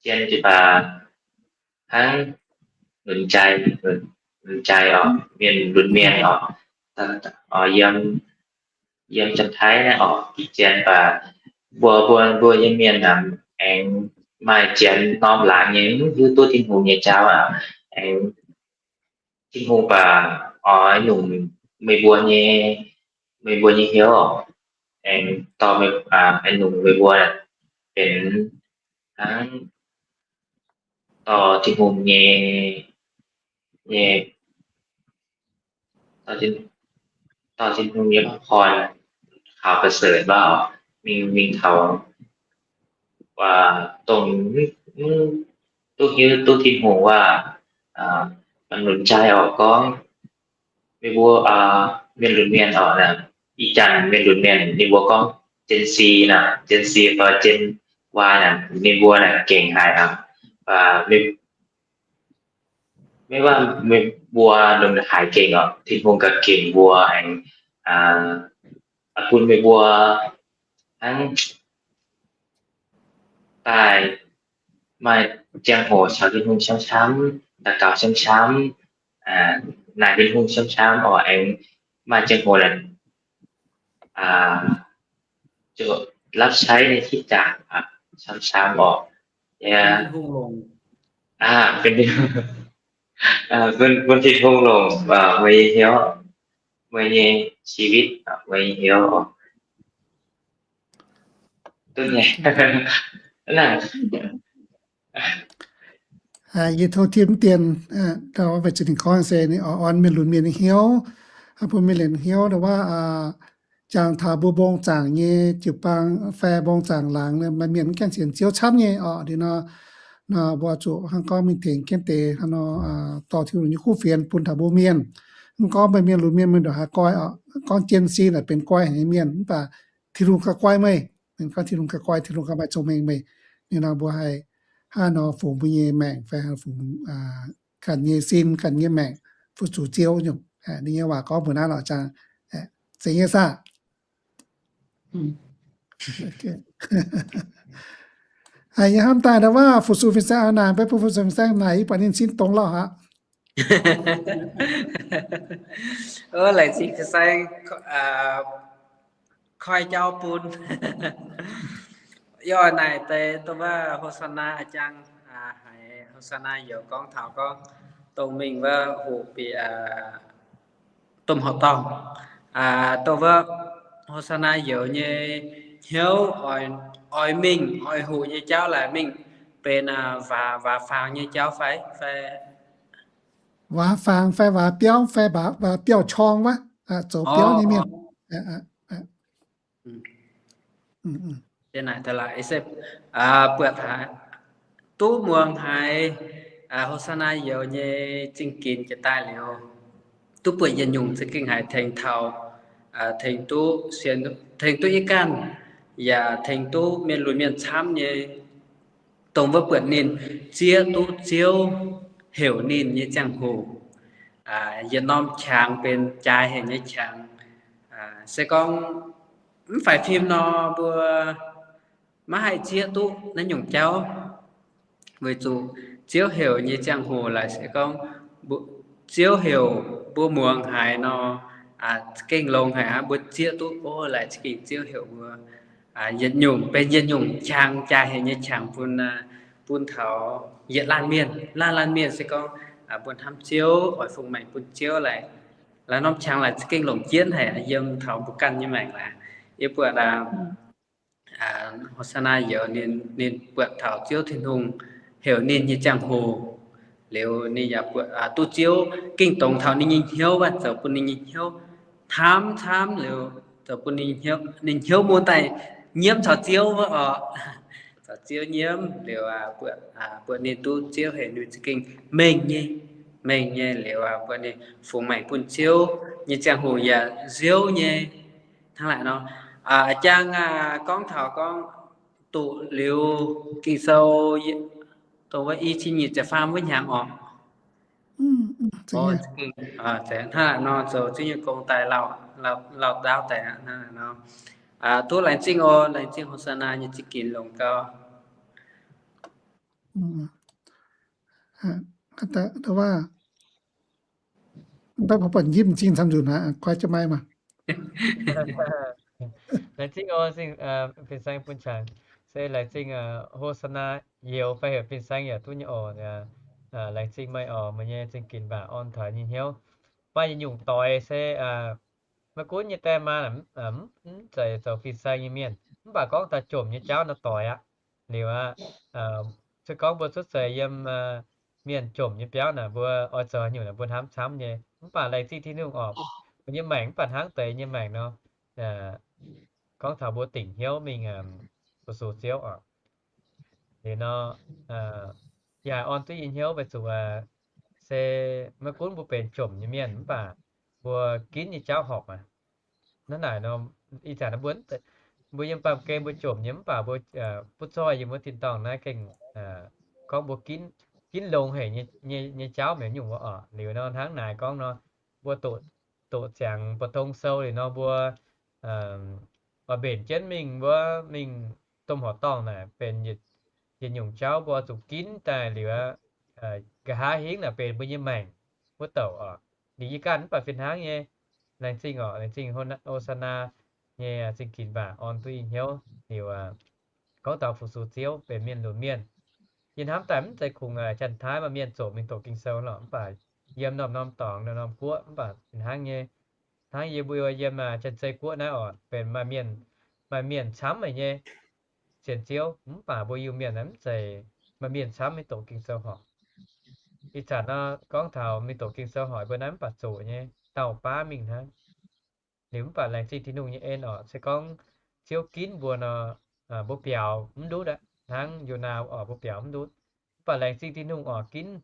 jienv jiu-baang hnangv lunx jai, lunx jai oc, mienh lunx mienh oc, yiem, yiem Janx-Taiv naaiv oc, gitv zien baac mbuo, mbuo, mbuo nyei mienh aengx maaih zien norm laangz nyei, mv hiuv duqv Tin-Hungh nyei jauv aqv. Aengx Tin-Hungh baac oix nungx meih mbuo nyei, meih mbuo nyei hnyouv, aengx dorh, aengx nungx meih mbuo benx hnangv dorh Tin-Hungh nyei, nyei, dorh Tin-Hungh nyei พระพร ข่าวประเสริฐ mingh, mingh taux dongh mv duqv hiuv duqv Tin-Hungh waac, mv lunx jai oc gorngv, meih mbuo, mienh lunx mienh oc, ih zanc mienh lunx mienh ninh mbuo gorngv Gen Z naaic, Gen Z fai Gen Y naaic, ninh mbuo naaic gengh haic aqv. Maiv maaih meih mbuo lomh haaix gengh oc, Tin-Hungh gauh gengh mbuo aengx bun meih mbuo hnangv daaih maaih ziangh hoc caux Tin-Hungh camv-camv, daux gaux camv-camv, naaic Tin-Hungh camv-camv oc, aengx maaih ziangh hoc zuqc รับใช้ในคริสตจักร camv-camv oc. Benx Bun, bun Tin-Hungh longc meih nyei hnyouv, meih nyei ชีวิต, meih nyei hnyouv. Duqv nyei. Yie tov Tim Dienh, weic zuqc ninh gorngv se ninh oix orn mienh lunx mienh nyei hnyouv, bun mienh lunx hnyouv, waac jangx taux mbuo mbong zaangc nyei jiu-baang fai mbong zaangc laangz, maaih mienh mv gaengh sienx Ziouv camv nyei orqc. Liuz nor, nor mbuo zuqc hnangv gorngv mingh tengx jienv deix hnangv nor dorh Tin-Hungh nyei kuv fienx bun taux mbuo mienh. Mv gorngv meih mienh lunx mienh, meih ndongc haaix goiv orqc, gorngv jienv sin naaic benx goiv haic nyei mienh, mv baac Tin-Hungh gauh goiv meih. Ninh gorngv Tin-Hungh gauh goiv, Tin-Hungh gauh maaih cong-mengh meih. Ninh nor mbuo haih hnangv nor fungx mbuo nyei maengc fai fungx ganh nyei sin, ganh nyei maengc fu-sux Ziouv nyungc. Ninh nyei waac gorngv mbuo naaiv lorqc, jangx zeiz nyei saah? Yie hnamv daaih ndau waac fu-sux fin-saeng naaic, mv baac fu-sux fin-saeng naaic yie buatc ninh sin dongz lauh aqv. Laengz zingh fin-saeng koi jauv bun. Yie oix naaic deix dongh wuov Hosanna a'jang, haiz Hosanna youz gorngv taux gorngv dongh mingh wuov hoqc bieqc domh horqc dorngh, dongh wuov Hosanna youz nyei hnyouv oix mingh, oix hoqc nyei jauv laaic mingh benx waac faang nyei jauv fai, fai waac faang fai waac biauv fai waac biauv-corng wuov, zoux biauv nyei mienh. Buatc haiz, duqv muangx haiz Hosanna youz nyei zingh ginx jiex daaih liuz, duqv buatc yietc nyungc za'gengh haiz tengx taux, tengx duqv sienx, tengx duqv yie ganh, yaac tengx duqv mienh lunx mienh camv nyei, dongh wuov buatc ninh zieqv duqv Ziouv heuc ninh nyei ziangh hoc, yietc norm qangx benx jaaix hec nyei qangx. Se gorngv mv faix fim nor, mbuo maiv haih zieqv duqv naaiv nyungc jauv. Weic zuqc Ziouv heuc nyei ziangh hoc laaic se gorngv Ziouv heuc mbuo muangx haiz nor, gengh longx haic aqv. Mbuo zieqv duqv, o, laaic za'gengh Ziouv heuc mbuo yietc nyungc benx yietc nyungc qangx, jaaix hec nyei qangx bun, bun taux yietc laanh mienh. Laanh laanh mienh se gorngv mbuo hnamv Ziouv, oix fungx maengc bun Ziouv laaic, laaix norm qangx laaic za'gengh longc jienv haic yiem taux mbuo ganh nyei maengc laaic. Yie buatc Hosanna youz ninh, ninh buatc taux Ziouv Tin-Hungh heuc ninh nyei ziangh hoc, liuz ninh yaac buatc duqv Ziouv gengh dongz taux ninh nyei hnyouv, waac zoux bun ninh nyei hnyouv hnamv camv, liuz zoux bun ninh hnyouv mun daaih nyiemv caux Ziouv wuov oc. Caux Ziouv nyiemv liuz, buatc ninh duqv Ziouv heuc ninh za'gengh mengh nyei, mengh nyei liuz, buatc ninh fungx maengc bun Ziouv nyei ziangh hoc yaac nziouv nyei. Hnangv naaic nor, jang gorngv taux gorngv doqc liuz Ging-Sou dongh wuov i cin nyic ziepc faam wuov hnyangx oc. Hnangv naaic nor zoux Ziouv nyei gong daaih lauh ndaauv daaih aqv. Hnangv naaic nor, duqv laengz zingh oc, laengz zingh Hosanna nyei zingh ginx longc gau. Laengz zingh oc, fin-saeng bun qangx. Se laengz zingh Hosanna youz fai heuc fin-saeng yaac duqv nyei oc. Laengz zingh meih oc, meih nyei zingh ginx waac orn taux nyei hnyouv. Maaih yietc nyungc doix se maiv gunv nyei die maa mv zeiz zoux fin-saeng nyei mienh, mv baac gorngv taux jomc nyei jauv nor doix aqv. Liuz aqv, se gorngv mbuo cuotv seix yiem mienh jomc nyei biauv naaic, mbuo oix zoux haaix nyungc naaic mbuo hnamv camv nyei. Mv baac laengz zingh Tin-Hungh oc, mbuo nyei maengc mv baac hnangv deix nyei maengc nor, gorngv taux mbuo dingc hnyouv mingh fu-sux Ziouv oc. Liuz nor, yaac orn duqv yie hnyouv weic zuqc se maiv gunv mbuo benx jomc nyei mienh mv baac mbuo ginv nyei jauv horpc aqv. Hnangv naaic nor, ih zanc mbuo, mbuo yiem baamh gen mbuo jomc nyei mv baac mbuo butv zoih yiem wuov tin-dorngh naaiv gengh gorngv mbuo ginv longx haic nyei jauv mi'aqv nyungc wuov oc. Liuz nor hnangv naaic gorngv nor, mbuo doqc ziangx mbu'ndongx sou liuz nor mbuo oix mbenc jienv mingh wuov mingh domh horqc dorngh naaic benx yietc nyungc jauv mbuo oix zuqc ginv daaih liuz, nqa'haav hingv naaic benx mbuo nyei maengc wuov douc oc. Liuz yie ganh mv baac fih hnangv nyei. Laengz zingh oc, laengz zingh Hosanna nyei zingh ginx waac orn duqv yie hnyouv liuz, gorngv taux fu-sux Ziouv benx mienh lunx mienh. Yie hnamv daaih mv zeiz kungx Janx-Taiv maaih mienh zoqc mingh doqc Ging-Sou lorqc, mv baac yiem norm-norm dorngx, norm-norm guoqv, mv baac hnangv nyei, hnangv yie mbuo yiem Janx-Zei guoqv naaiv oc, benx maaih mienh, maaih mienh camv haic nyei sienx Ziouv, mv baac mbuo Iu-Mienh naaiv mv zeiz maaih mienh camv mingh doqc Ging-Sou horpc. Ih zanc nor gorngv taux mingh doqc Ging-Sou horpc mbuo naaiv mv baac zoqc nyei, dauh baav mingh hnangv. Liuz mv baac laengz zingh Tin-Hungh nyei en oc, se gorngv Ziouv ginv mbuo nor, mbuo biaux mv ndutv aqv. Hnangv Yonaa oc, mbuo biaux mv ndutv. Mv baac laengz zingh Tin-Hungh oc, ginv,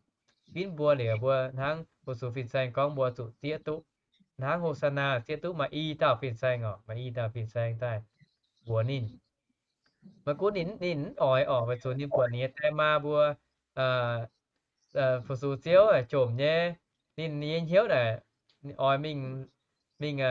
ginv mbuo liuz mbuo hnangv fu-sux fin-saeng gorngv mbuo zuqc zieqv duqv. Hnangv Hosanna zieqv duqv maaih i dauh fin-saeng oc, maaih i dauh fin-saeng daaih mbuox ninh. Maiv gunv ninh, ninh mv oix oc, weic zuqc ninh buatc ninh nyei die maa mbuo fu-sux Ziouv jomc nyei, ninh nyei hnyouv naaic oix mingh, mingh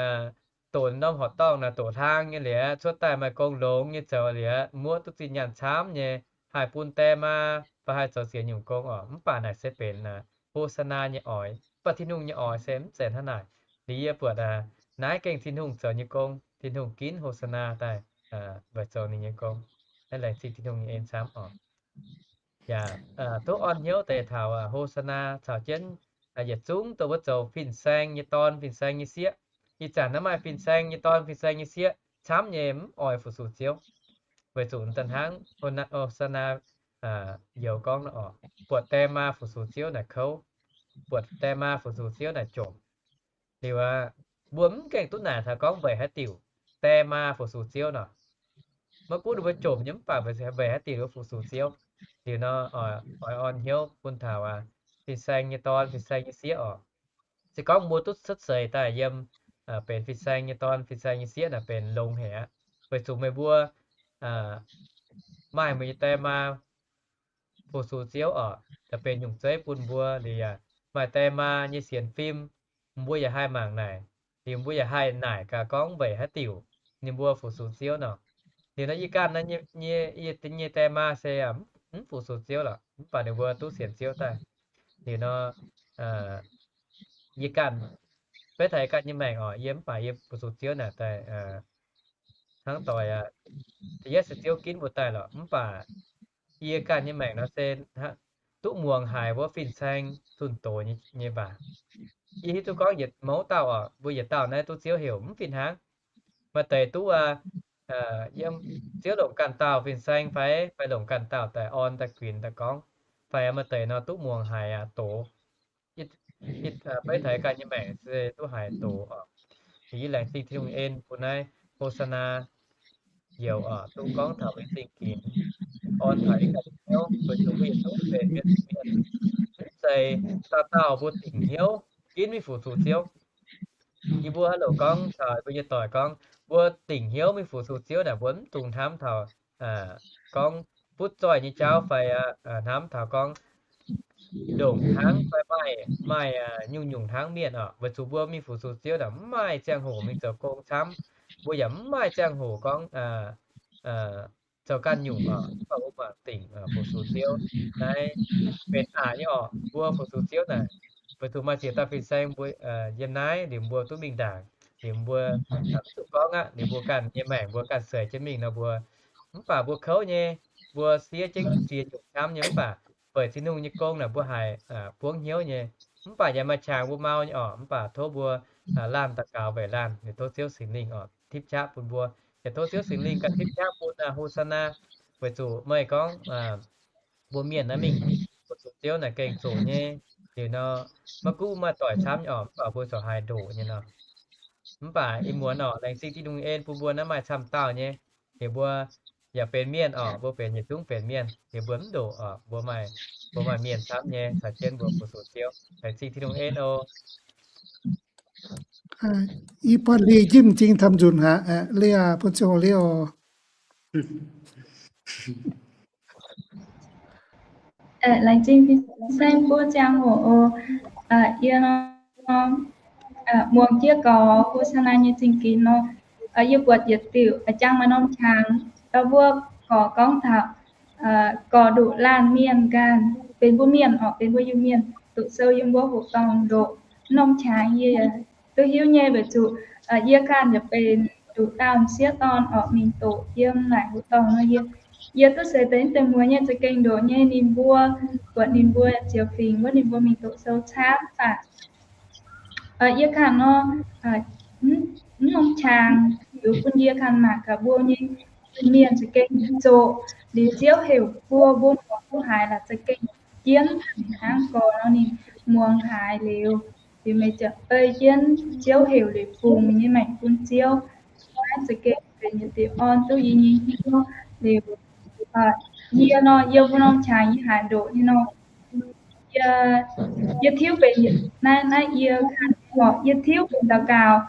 doqc norm horqc dorngh naaic doqc hlang nyei liuz, cuotv daaih maaih gong longx nyei zoux liuz, muoqv duqv zinh nyaanh camv nyei, haih bun die maa fai haih zoux ziex nyungc gong oc. Mv baac naaic se benx Hosanna nyei oix. Mv baac Tin-Hungh nyei oix se mv zeiz hnangv naaic. Liuz yie buatc naaiv gengh Tin-Hungh zoux nyei gong, Tin-Hungh ginv Hosanna daaih weic zoux ninh nyei gong. Naaiv laengz zingh Tin-Hungh nyei en camv oc. Yaac tov orn hnyouv deix taux Hosanna caux jienv yietc zungv dongh wuov zoux fin-saeng nyei dorn, fin-saeng nyei sieqv. Ih zanc naaiv maaih fin-saeng nyei dorn, fin-saeng nyei sieqv camv nyei mv oix fu-sux Ziouv, weic zuqc da'hnangv Hosanna youz gorngv oc, buatc die maa fu-sux Ziouv naaic kouv, buatc die maa fu-sux Ziouv naaic jomc. Liuz aqv, mbuo mv gaengh duqv naaic taux gorngv weic haaix diuc die maa fu-sux Ziouv nor. Maiv gunv ninh mbuo jomc nyei mv baac weic haaix diuc fu-sux Ziouv. Liuz nor, oix orn hnyouv bun taux fin-saeng nyei dorn, fin-saeng nyei sieqv oc. Se gorngv mbuo duqv cuotv seix daaih yiem benx fin-saeng nyei dorn, fin-saeng nyei sieqv naaic benx longx haic aqv. Weic zuqc meih mbuo maaih meih nyei die maa fu-sux Ziouv oc, daaih benx nyungc zeiv bun mbuo. Liuz yaac maaih die maa nyei sienx fim, mbuo yaac haih mangc naaic. Liuz mbuo yaac haih naaic gaax gorngv weic haaix diuc ninh mbuo fu-sux Ziouv nor. Liuz nor yie ganh nyei, yie nyei die maa se mv fu-sux Ziouv lorqc, mv baac ninh mbuo duqv sienx Ziouv daaih. Liuz nor yie ganh, beiv taux yie ganh nyei maengc oc, yie mv baac yie fu-sux Ziouv naaic daaih hnangv doic aqv. Da'yietv se Ziouv ginv mbuo daaih lorqc, mv baac yie ganh nyei maengc nor se duqv muangx haiz wuov fin-saeng zunh doz nyei waac. Yie hiuv duqv gorngv yietc mouz dauh oc, mbuo yietc dauh naaiv duqv Ziouv heuc mv fih hnangv. Maaih deix duqv yiem Ziouv longc ganh dauh fin-saeng fai, fai longc ganh dauh daaih orn daaih guinx daaih gorngv, fai maaih deix nor duqv muangx haiz doz. Beiv taux yie ganh nyei maengc se duqv haiz doz oc. Yie laengz zingh Tin-Hungh en bun naaiv Hosanna youz oc, duqv gorngv taux laengz zingh ginx, orn taux yie ganh nyei hnyouv, weic zuqc mbuo yietc zungv benx mienh, mienh mv zeiz dauh dauh mbuo dingc hnyouv ginv mingh fu-sux Ziouv. Yie mbuo haaix loc gorngv taux mbuo nyei doic gorngv mbuo dingc hnyouv mingh fu-sux Ziouv naaic, mbuo mv dungx hnamv taux gorngv butv zoih nyei jauv fai hnamv taux gorngv ndongc hnangv fai maaih, maaih nyungc-nyungc hnangv mienh oc. Weic zuqc mbuo mingh fu-sux Ziouv naaic mv maaih ziangh hoc mingh zoux gong camv. Mbuo yaac mv maaih ziangh hoc gorngv zoux ganh nyungc oc. Mv baac mbuo mangc dingc fu-sux Ziouv naaiv benx aqc nyei oc. Mbuo fu-sux Ziouv naaic, weic zuqc maaih ziex dauh fin-saeng mbuo yiem naaiv liuz mbuo duqv mingh ndaangc, liuz mbuo mv zuqc gorngv aqv, liuz mbuo ganh nyei maengc mbuo ganh seix jienv mingh nor mbuo, mv baac mbuo kouv nyei, mbuo siev jienv ziex nyungc camv nyei, mv baac weic Tin-Hungh nyei gong naaic mbuo haiz buangv hnyouv nyei. Mv baac yaac maaih qangx mbuo mau nyei oc. Mv baac tov mbuo laanh daux gaux weic laanh, liuz tov Ziouv Singx Lingh oc tipv qaqv bun mbuo. Yaac tov Ziouv Singx Lingh ganh tipv qaqv bun Hosanna, weic zuqc meih gorngv mbuo mienh naaiv mingh fu-sux Ziouv naaic gengh zoqc nyei. Liuz nor, maiv gunv maaih doic camv nyei oc, mv baac mbuo corc haiz ndoqc nyei nor. Mv baac ih muonz oc, laengz zingh Tin-Hungh en bun mbuo naaiv maaih camv dauh nyei. Liuz mbuo yaac benx mienh oc, mbuo benx yietc zungv benx mienh. Liuz mbuo mv ndoqc oc, mbuo maaih, mbuo maaih mienh camv nyei caux jienv mbuo fu-sux Ziouv. Laengz zingh Tin-Hungh en oc. Yie buatc Leah njimv m'zing taux nzunc haic. Leah, bun ziangh hoc Leah oc. Laengz zingh fin-saeng bun ziangh hoc oc. Yie nor, muangx jienv gorx Hosanna nyei zingh ginx nor, yie buatc yietc diuc jangx maaih norm qangx, mbuo gorx gorngv taux gorx ndoqc laanh mienh ganh, benx mbuo mienh oc, benx mbuo Iu-Mienh, doqc sou yiem mbuo hoqc dorngh ndoqc. Norm qangx yie duqv hiuv nyei weic zuqc yie ganh yaac benx ndoqc dauh m'sieqv dorn oc, mingh doqc yiem naaic hoqc dorngh nor yie Yie duqv seix deix mv deix muoz nyei za'gengh ndoqc nyei ninh mbuo, buatc ninh mbuo ziouc fingx wuov ninh mbuo mingh doqc sou camv baac yie kangh nor, mv norm qangx liuz bun yie kangh mangc gaax mbuo nyei Iu-Mienh za'gengh zoqc liuz Ziouv heuc mbuo, mbuo muangx duqv haiz laaix za'gengh jienv hnangv gorx nor ninh muangx haiz liuz, liuz meih ziouc ei jienv Ziouv heuc liuz fungx nyei maengc bun Ziouv. Naaiv za'gengh benx yietc diuc orn duqv yie nyei hnyouv liuz, yie nor, yie mbuo norm qangx yie haiz ndoqc nyei nor, yie, yie tiuv benx, naaiv, naaiv yie kangh, yie tiuv benx daux gaux.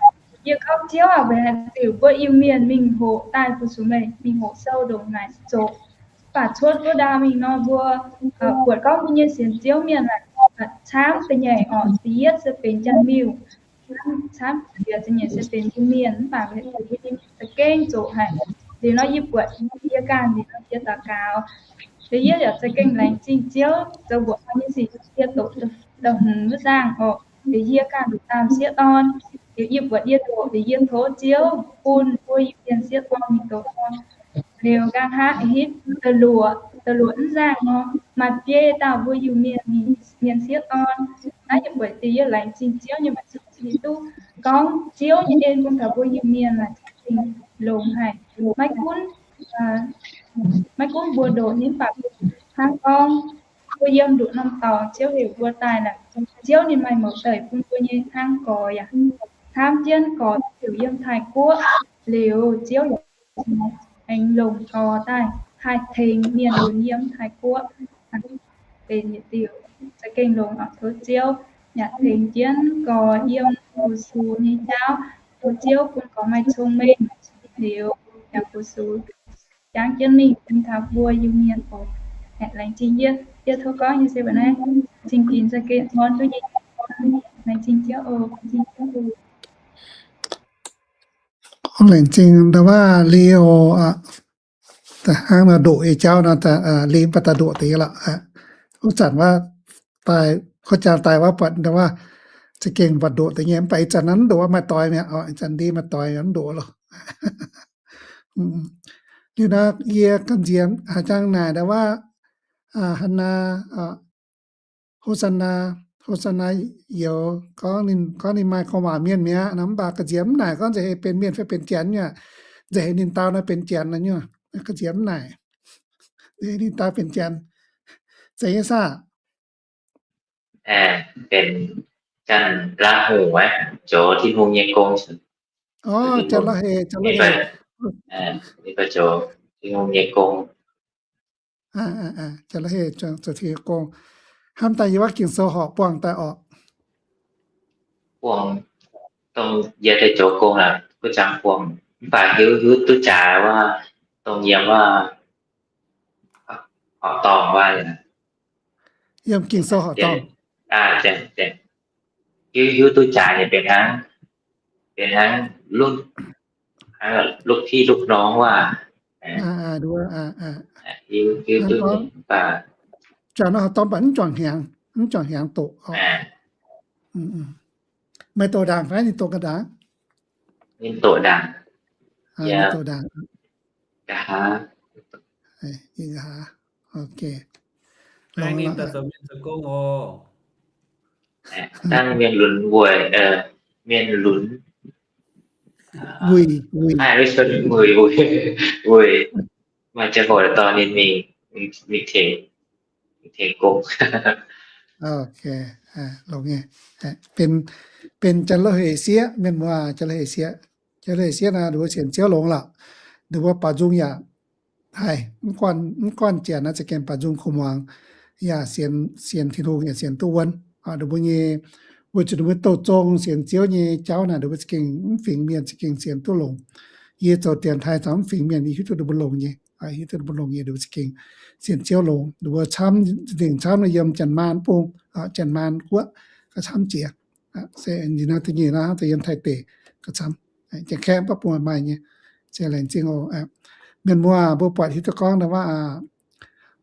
Yie gorngv, Ziouv aac, weic haaix diuc mbuo Iu-Mienh mingh hoqc daaih fu-sux meih, mingh hoqc sou ndongc naaic zoqc, mv baac cuotv wuov ndau mingh nor mbuo buatc gorngv mbuo nyei sienx Ziouv mienh aeqv, camv da'nyeic orqc, da'yietv se benx Janx-Miuh, camv da'nyeic se benx Iu-Mienh, mv baac weic zuqc mbuo Iu-Mienh za'gengh zoqc haic. Liuz nor yie buatc yie ganh liuz nor yie daux gaux, liuz yie yaac za'gengh laengz zingh Ziouv zoux mbuoqc haaix nyei sic yie doqc da'hmz wuov nzangh orqc, liuz yie ganh nduqc daamh sieqv dorn, liuz yie buatc yie doqc liuz yie tov Ziouv bun mbuo Iu-Mienh sieqv dorn mingh doqc orqc. Liuz nqa'haav hitv da'luoqc, da'luoqc wuov nzangh nor maaih biei dauh mbuo Iu-Mienh, Mienh sieqv dorn. Naaiv yie buatc deix yie laengz zingh Ziouv nyei mbuox zinh duqv gorngv Ziouv nyei en bun taux mbuo Iu-Mienh laaic za'gengh longx haic. Maiv gunv, maiv gunv mbuo ndoqc nyei mv baac hnangv gorngv mbuo yiem nduqc norm dorngx Ziouv heuc mbuo daaih naaic, Ziouv ninh maaih mouc deic bun mbuo nyei hnangv gorx yaac hnamv jienv gorx heuc yiem Taiv-Guoqv liuz Ziouv yaac aengx longc gorx daaih haih tengx mienh lunx yiem Taiv-Guoqv. Benx yietc diuc za'gengh longx oc. Tov Ziouv yaac tengx jienv gorx yiem fu-sux nyei jauv. Tov Ziouv bun gorx maaih cong-mengh liuz yaac fu-sux jangv jienv mingh bun taux mbuo Iu-Mienh oc. Laengz zingh yie, yie tov gorngv nyei se mbuoqc naaiv, cing-ginx za'gengh orn duqv yie, laengz zingh Ziouv oc. Laengz zingh ndau wuov Leo aqv. Hnangv nor ndoqc nyei jauv nor, Leo mv baac daaih ndoqc deix lorqc. Wuov zanc wuov daaih, wuov jangx daaih wuov buatc ndau wuov za'gengh buatc ndoqc deix nyei, mv baac ih zanc naaiv mv ndoqc, maaih doix mi'aqv. Ih zanc ndiev maaih doix mi'aqv, mv ndoqc loh. Liuz nor yie ga'nziex haaix jangx naaic ndau wuov Hannah, Hosanna, Hosanna youz gorngv ninh, gorngv ninh maaih gorngv waac mienh mi'aqv nor, mv baac ga'nziex mv naaic gorngv nzengc heix benx mienh fai benx janx nyei. Nzengc heix ninh dau nor benx janx nor nyei. Ga'nziex mv naaic, nzengc heix ninh dau benx janx. Zeiz nyei saah? Benx janx-la'hungh, zoux Tin-Hungh nyei gong. Orv, janx-la'heic, janx-la'heic. Zoux Tin-Hungh nyei gong. Janx-la'heic zoux Tin-Hungh nyei gong. Hnamv daaih yie wuov Ging-Sou horpc buangh daaih orqc. Buangh dongh yie deix zoux gong aqv, guv jangx buangh, mv baac hiuv, hiuv duqv jaax wuov, dongh yiem wuov horqc dorngh wuov. Yiem Ging-Sou horqc dorngh. Hiuv, hiuv duqv jaax nyei benx hnangv, benx hnangv lupv, lupv piv lupv norm wuov. Hiuv, hiuv duqv baac, juangc nor horqc dorngh baac mv juangc hnyangx, mv juangc hnyangx doqc. Meih doqc ndaangc fai ninh doqc ganh ndaangc? Ninh doqc ndaangc. Ninh doqc ndaangc. Nqa'haav. Ok. Laengz ninh daaih zoux mienh zoux gong oc. Dangh mienh lunx weic, mienh lunx wuic, wuic, wuic, maaih ziangh hoc dorh ninh mingh, mingh tengx, mingh tengx gong. Ok, longx nyei. Benx, benx janx-la'heic sieqv, mienh muoz, janx-la'heic sieqv, janx-la'heic sieqv naaic, ninh mbuo sienx Ziouv longx lorqc. Ninh mbuo baaux nzung yaac haih, mv guanh, mv guanh janx naaiv za'gengh baaux nzung kuv muangx, yaac sienx, sienx Tin-Hungh yaac sienx duqv wuonv. Ninh mbuo nyei, weic zuqc ninh mbuo douh zong sienx Ziouv nyei jauv naaic, ninh mbuo za'gengh mv fingx mienh, za'gengh sienx duqv longx. Yie zoux dienx taaih caux mv fingx mienh, yie hiuv duqv ninh mbuo longx nyei, hiuv duqv ninh mbuo longx nyei, ninh mbuo za'gengh sienx Ziouv longx. Ninh mbuo camv, za'gengh camv nor yiem Janx-Maanc bung, Janx-Maanc guoqv gauh camv jiex. Se nor da'nyeic nor, da'yietv yiem Taiv deic gauh camv. Janx-Kaeqv mv baac bung maaih nyei. Se laengz zingh oc. Mienh muoz, mbuo buatc hiuv duqv gorngv naaiv waac,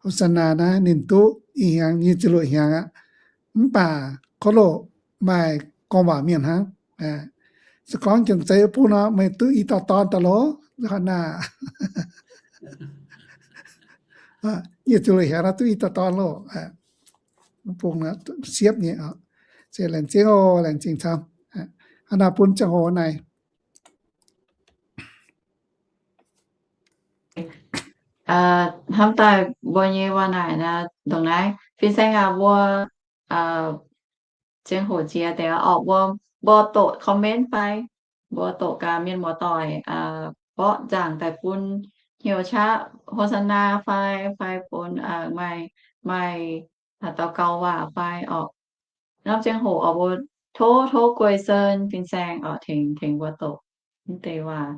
Hosanna naaiv ninh duqv ih hnyangx nyei ziepc luoqc hnyangx aqv. Mv baac kov loh maaih gorngv waac mienh hnangv. Se gorngv janx-zeiv bung nor, meih duqv i dauh dorn daaih loh, hnangv naaic. Yie zuqc heuc naaiv duqv i dauh dorn loh. Bung siepv nyei. Se laengz zingh oc, laengz zingh camv. Hnangv naaiv bun ziangh hoc naaic. Hnamv daaih mbuo nyei waac naaic, ndongc naaiv fin-saeng aac, mbuo ziangh hoc jiex deix orqc, mbuo, mbuo doqc comment fai mbuo doqc gaax mienh muoz-doic mborqv nzaangc daaih bun hnyouv qaqv โฆษณา fai, fai bun maaih, maaih daux gaux waac fai orqc. Norm ziangh hoc oix mbuo tov, tov guei sen fin-saeng oix tengx, tengx mbuo doqc mv deix waac.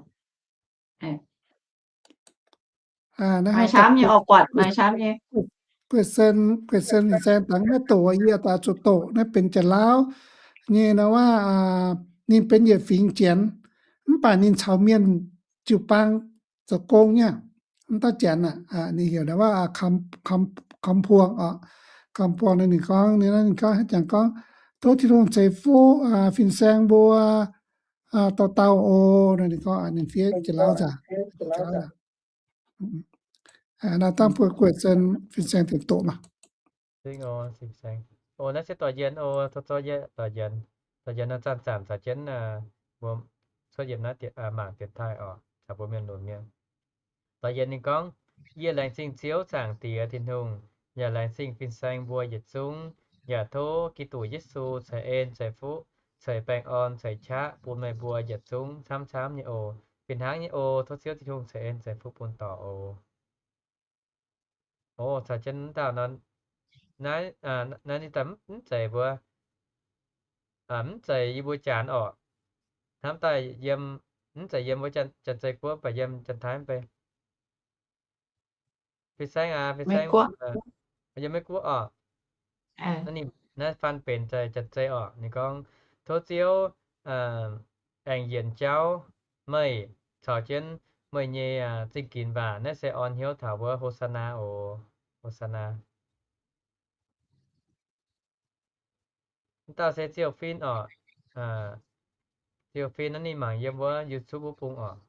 Maaih camv nyei oc, buatc maaih camv nyei. Guei sen, guei sen fin-saeng dangh maiv doqc, yie daaih zuqc doqc naaiv benx Janx-Lauv nyei nor waac, ninh benx yietc fingx Janx, mv baac ninh caux mienh jiu-baang zoux gong nyei. Mv dauh Janx aac, ninh heuc nor waac, Kam Puong oc. Kam Puong ninh gorngv, ninh gorngv, ninh gorngv, tov Tin-Hungh ceix fuqv fin-saeng mbuo dauh dauh oc. Ninh gorngv ninh fiev Janx-Lauv nzaangc. Naaiv dangh mbuo guei sen fin-saeng tengx doqc maah. Oc, naaiv se doic yienx oc, tov zorqv yie doic yienx. Doic yienx nor zanc-zanc caux jienv mbuo cuotv yiem naaiv mangc dienx taaih oc, caux mbuo mienh lunx mienh. Doic yienx ninh gorngv, yie laengz zingh Ziouv Zaangc Diex Tin-Hungh, yaac laengz zingh fin-saeng mbuo yietc zungv, yaac tov Giduc Yesu ceix en ceix fuqv, ceix baengh orn ceix qaqv bun meih mbuo yietc zungv camv-camv nyei oc. Fih hnangv nyei oc, tov Ziouv Tin-Hungh ceix en ceix fuqv bun dorc oc. Oc, caux jienv dauh nor, naaiv, naaiv ninh daaih mv zeiz mbuo, mv zeiz yie mbuo Janx orqc. Hnamv daaih yiem, mv zeiz yiem wuov Janx-Zei Guoqv, mv baac yiem Janx-Taiv mv bei. Fin-saeng aac, fin-saeng, yiem Meiv Guoqv orqc. Naaiv faan benx Janx-Zei orqc. Ninh gorngv, tov Ziouv aengx yienc jauv meih caux jienv meih nyei zingh ginx waac. Naaiv se orn hnyouv taux wuov Hosanna oc. Hosanna. Dauh se Ziouv Fin orqc. Ziouv Fin naaiv ninh mangc yiem wuov YouTube wuov bung orqc.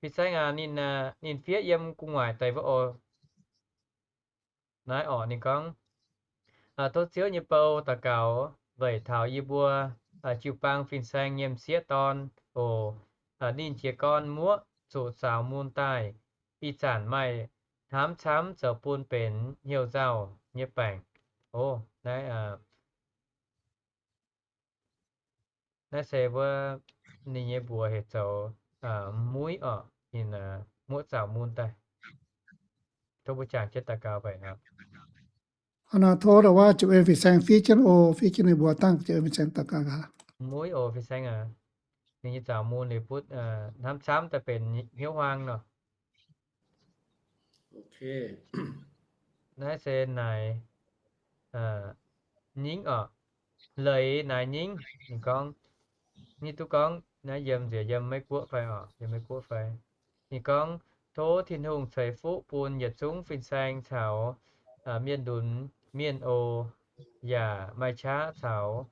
Fin-saeng aac, ninh, ninh fiev yiem gu'nguaaic deix wuov oc. Naaiv orqc ninh gorngv, tov Ziouv nyei bou daux gaux weic taux yie mbuo jiu-baang fin-saeng nyei m'sieqv dorn oc. Ninh jiez gorn muoqv zuqc zaux mun daaih. Ih zanc maaih hnamv camv zoux bun benx hnyouv nzauh nyei baengc. Oc, naaiv, naaiv se wuov ninh nyei mbuox heuc zoux muiv orqc, ninh muoqv zaux mun daaih. Tov mbuo jangx jienv daux gaux weic aqv. Nor tov da'wuov ziepc en fin-saeng fiev jienv oc, fiev jienv ninh mbuox dangh ziepc en fin-saeng daux gaux aqv. Muiv oc fin-saeng aac, ninh nyei zaux mun liuz butv hnamv camv daaih benx hnyouv huaang nor. Naaiv se naaic nyingv orqc. Leiz naaic nyingv, ninh gorngv, ninh duqv gorngv naaiv yiem nziex yiem Meiv Guoqv fai orqc, yiem Meiv Guoqv fai. Ninh gorngv, tov Tin-Hungh ceix fuqv bun yietc zungv fin-saeng caux mienh lunx mienh oc, yaac maaih qaqv caux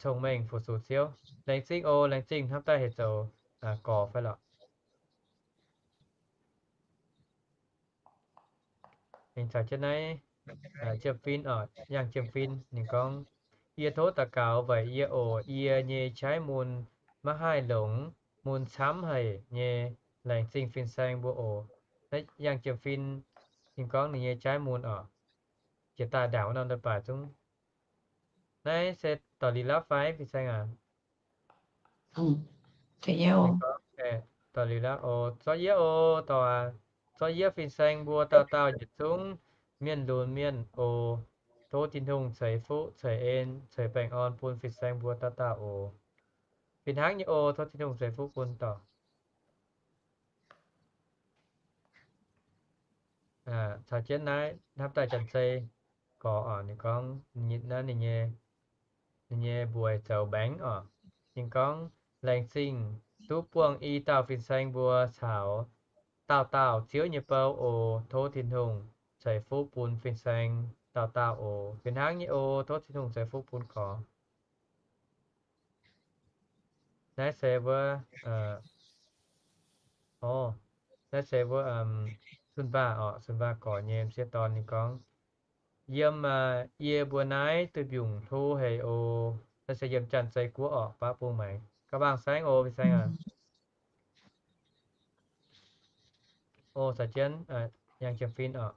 cong-mengh fu-sux Ziouv. Laengz zingh oc, laengz zingh. Hnamv daaih heuc zoux gorx fai lorqc. Ninh caux jienv naaiv Jiem Fin orqc, Yangh Jiem Fin, ninh gorngv, yie tov daux gaux weic yie oc, yie nyei jaiv mun maiv haih longx, mun camv haic nyei. Laengz zingh fin-saeng mbuo oc. Naaiv Yangh Jiem Fin, ninh gorngv ninh nyei jaiv mun orqc, jiex daaih ndaangc wuov norm leiz-baaix zungv. Naaiv se dorc Li Lapv fai fin-saeng aac? Dorc Li Lapv oc, zorqv yie oc, dorc aac, zorqv yie fin-saeng mbuo dauh dauh yietc zungv mienh lunx mienh oc. Tov Tin-Hungh ceix fuqv ceix en ceix baengh orn bun fin-saeng mbuo dauh dauh oc. Fih hnangv nyei oc, tov Tin-Hungh ceix fuqv bun dorc. Caux jienv naaiv hnamv daaih Janx-Zei gorx oc, ninh gorngv, naaiv ninh nyei, ninh nyei mbuox zoux Mbaengx oc. Ninh gorngv, laengz zingh duqv buangh i dauh fin-saeng mbuo caux dauh dauh Ziouv nyei bou oc. Tov Tin-Hungh ceix fuqv bun fin-saeng dauh dauh oc. Fih hnangv nyei oc, tov Tin-Hungh ceix fuqv bun gorx. Naaiv se wuov, o, naaiv se wuov, Sun Baac oc, Sun Baac gorx nyei m'sieqv dorn ninh gorngv, yiem yie mbuo naaiv duih mbiungc hlo haic oc. Naaiv se yiem Janx-Zei Guoqv oc, baav bung maengx. Gauh bangc saengv oc, fin-saeng aac. O, caux jienv Yang Jiem Fin oc.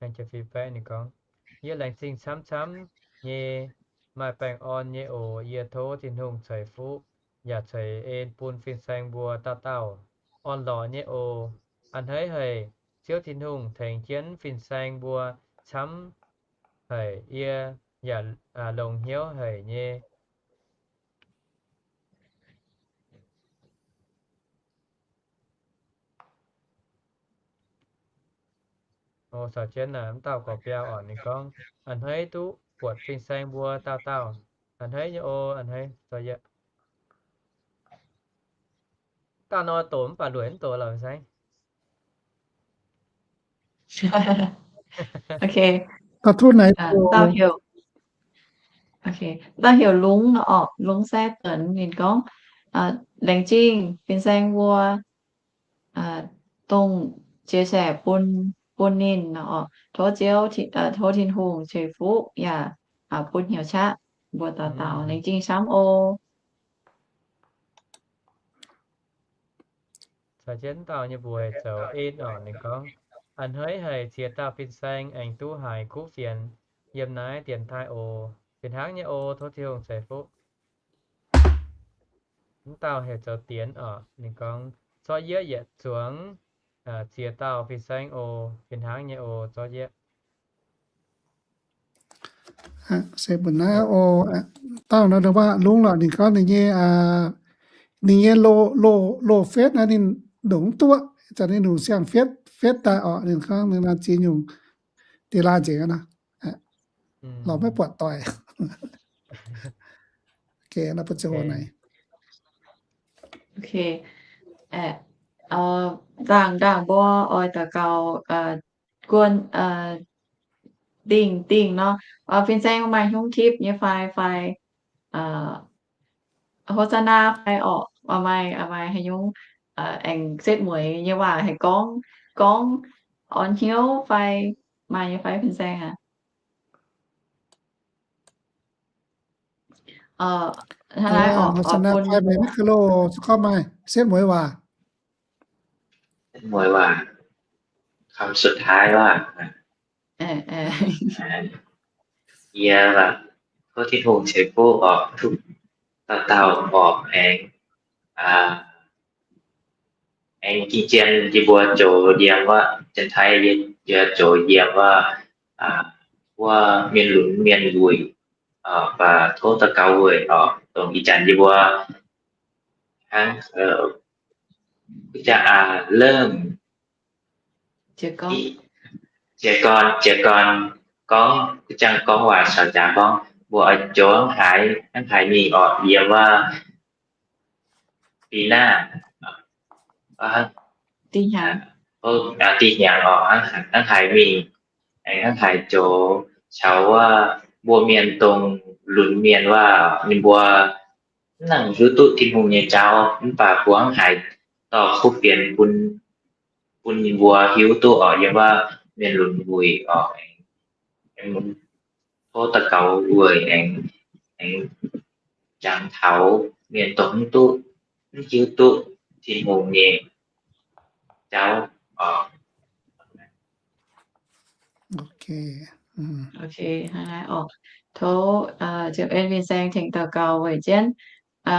Yang Jiem Fin baeqv ninh gorngv, yie laengz zingh camv-camv nyei, maaih baengh orn nyei oc. Yie tov Tin-Hungh ceix fuqv yaac ceix en bun fin-saeng mbuo dauh dauh orn-lorqc nyei oc. A'hneiv haic, Ziouv Tin-Hungh tengx jienv fin-saeng mbuo camv haic, yie yaac longx hnyouv haic nyei. O, caux jienv naaiv dauh gorx-biauv oc, ninh gorngv, a'hneiv duqv buatc fin-saeng mbuo dauh dauh. A'hneiv nyei oc, a'hneiv. Dauh nor doqc mv baac lueic mv doqc lorqc, fin-saeng. Ok. Dauh heuc, ok, dauh heuc Lungz oc, Lungz Sai Duonx ninh gorngv, laengz zingh fin-saeng mbuo dongh chia sẻ bun, bun ninh oc. Tov Ziouv, tov Tin-Hungh ceix fuqv yaac bun hnyouv qaqv mbuo dauh dauh. Laengz zingh camv oc. Caux jienv dauh nyei mbuox zoux en oc, ninh gorngv, a'hneiv haic ziex dauh fin-saeng aengx duqv haiz kuv fienx yiem naaiv dienx taaih oc. Fih hnangv nyei oc, tov Tin-Hungh ceix fuqv. Mv dauh heuc zoux Dienx oc, ninh gorngv, zorqv yieqv yietc zuangx ziex dauh fin-saeng oc. Fih hnangv nyei oc, zorqv yieqv. Se mbuo naaiv oc, dauh nor waac lungz lorqc, ninh gorngv ninh nyei, ninh nyei loz, loz, loz fetv naaiv ninh ndongc mv duqv, zanc ninh ndongc siang-fetv, fetv daaih oc, ninh gorngv ninh nor ziex nyungc deix laaih nzengc nor, lorz maiv buatc doic. Ok, naaiv bun ziouc naaic. Ok, ndaangc ndaangc mbuo oix daux gaux guon dingh dingh nor, fin-saeng maaih hnyungv tipv nyei fai, fai Hosanna fai orqc, maaih, maaih haaix nyungc aengx setv mueiz nyei waac haih gorngv, gorngv orn hnyouv fai maaih nyei fai, fin-saeng aac? Hosanna fai meih maiv ga'loh, se gorngv maaih setv mueiz waac. Setv mueiz waac, คำสุดท้าย waac. Yie tov Tin-Hungh ceix fuqv orqc, duqv dauh dauh orqc aengx, aengx ging-jien yie mbuo zoux yiem wuov, Janx-Taiv yie zoux yiem wuov, wuov mienh lunx mienh wuic, baac tov daux gaux weic orqc, dongh ih zanc yie mbuo hnangv, aa, เริ่ม jiez gorn, jiez gorn gorngv, jangx gorngv waac caux jaax gorngv mbuo oix zoux hnangv haaix, hnangv haaix mingh orqc, yiem wuov ปีหน้า, dih hnyangx orqc, hnangv haaix mingh, aengx hnangv haaix zoux caux wuov mbuo mienh dongh lunx mienh wuov, ninh mbuo mv nangc hiuv duqv Tin-Hungh nyei jauv, mv baac mbuo hnangv haaix dorh kuv fienx bun, bun ninh mbuo hiuv duqv orqc, yiem wuov mienh lunx wuic orqc. Tov daux gaux weic aengx, aengx jangx taux mienh dongh mv duqv, mv hiuv duqv Tin-Hungh nyei jauv orqc. Ok, hnangv naaiv orqc. Tov Ziouv En Fin-Saeng tengx daux gaux weic jienv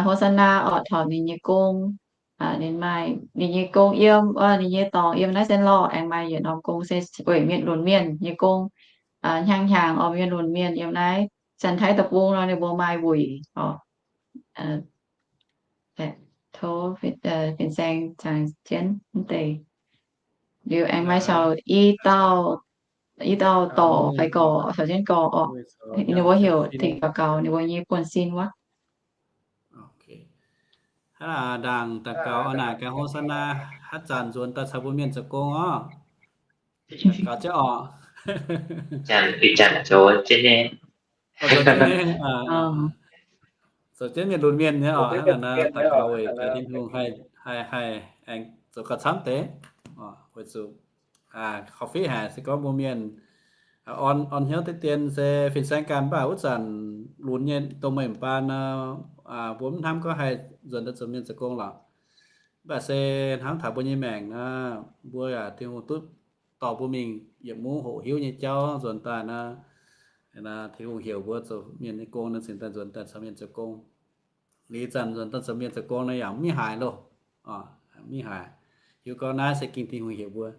Hosanna orqc, taux ninh nyei gong, ninh maaih ninh nyei gong yiem, ninh nyei dorngx yiem naaiv se lorh, aengx maaih yietc norm gong se weic mienh lunx mienh nyei gong, hnyangx-hnyangx orqc, mienh lunx mienh yiem naaiv Janx-Taiv deic-bung nor ninh mbuo maaih wuic orqc. Tov Fin-Saeng jangx jienv mv deix. Liuz aengx maaih caux i dauh, i dauh dorc fai gorx, caux jienv gorx orqc. Ninh mbuo heuc tengx daux gaux ninh mbuo nyei buonv-sin wuov. Hnangv naaic ndaangc daux gaux naaic gaax Hosanna, haaix zanc nzuonx daaih caux mbuo mienh zoux gong orqc. Gaux jienv orqc. Zanc, ih zanc zoux jienv nyei. Zoux jienv mienh lunx mienh nyei orqc. Hnangv naaic daux gaux weic Tin-Hungh haih, haih, haih aengx zoux gauh camv deix. Weic zuqc korv-fiqv haic. Se gorngv mbuo mienh orn, orn hnyouv deix dien se fin-saeng ganh, mv baac wuov zanc lunx nyei dongh meih m'baan nor, mbuo mv hnamv gorngv haih nzuonx daaih zoux mienh zoux gong lorqc. Mv baac se hnamv taux mbuo nyei maengc nor, mbuo yaac Tin-Hungh duqv dorh mbuo mingh yietc mungv hoqc hiuv nyei jauv nzuonx daaih nor, Tin-Hungh heuc mbuo zoux mienh nyei gong nor, cingx daaih nzuonx daaih zoux mienh zoux gong. Liuz zanc nzuonx daaih zoux mienh zoux gong nor yaac mv mingh haaix loh, mv mingh haaix. Hiuv gorngv naaiv se gengh Tin-Hungh heuc mbuo.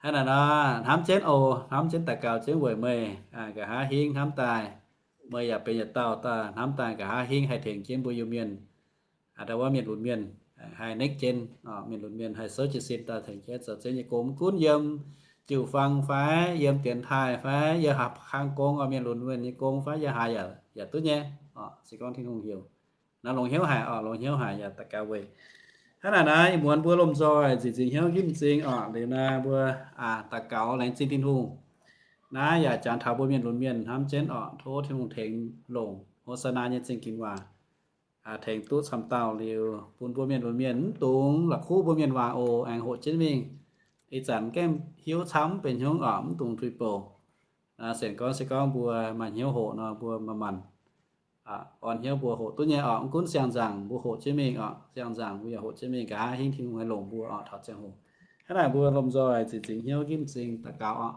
Hnangv naaic nor, hnamv jienv oc, hnamv jienv daux gaux jienv weic meih nqa'haav hingv hnamv daaih, meih yaac benx yietc dauh daaih hnamv daaih nqa'haav hingv haih tengx jienv mbuo Iu-Mienh, aa, ndau wuov mienh lunx mienh haih nekv jienv, mienh lunx mienh haih souv jiez sin daaih tengx jienv zoux Ziouv nyei gong. Mv gunv yiem jiu-fang fai yiem dienx taaih fai yiem haaix kang gong, mienh lunx mienh nyei gong fai yiem haaix yaac duqv nyei. Se gorngv Tin-Hungh heuc nor, longx hnyouv haic oc, longx hnyouv haic, yaac daux gaux weic. Hnangv naaic naaiv, ih muonz mbuo lomh nzoih zic zingx hnyouv nqimv m'zing oc. Liuz naaiv mbuo daux gaux laengz zingh Tin-Hungh. Naaiv yaac jangx taux mbuo mienh lunx mienh hnamv jienv oc, tov Tin-Hungh tengx longc Ho^saa^naa nyei zingh ginx waac tengx duqv camv dauh liuz, bun mbuo mienh lunx mienh mv dungx la'kuqv mbuo mienh waac oc, aengx hoqc jienv mingh. Ih zanc gaengh hiuv camv mv benx hnyouv oc, mv dungx tuix bouc. Sienx gorngv se gorngv mbuo maaih hnyouv hoqc nor, mbuo manc-manc orn hnyouv mbuo hoqc duqv nyei oc. Mv gunv siang-nzaangc mbuo hoqc jienv mingh oc, siang-nzaangc mbuo yaac hoqc jienv mingh, nqa'haav hingv Tin-Hungh haih longc mbuo oc, taux ziangh hoc. Hnangv naaic mbuo lomh nzoih zic zingx hnyouv nqimv m'zing daux gaux oc.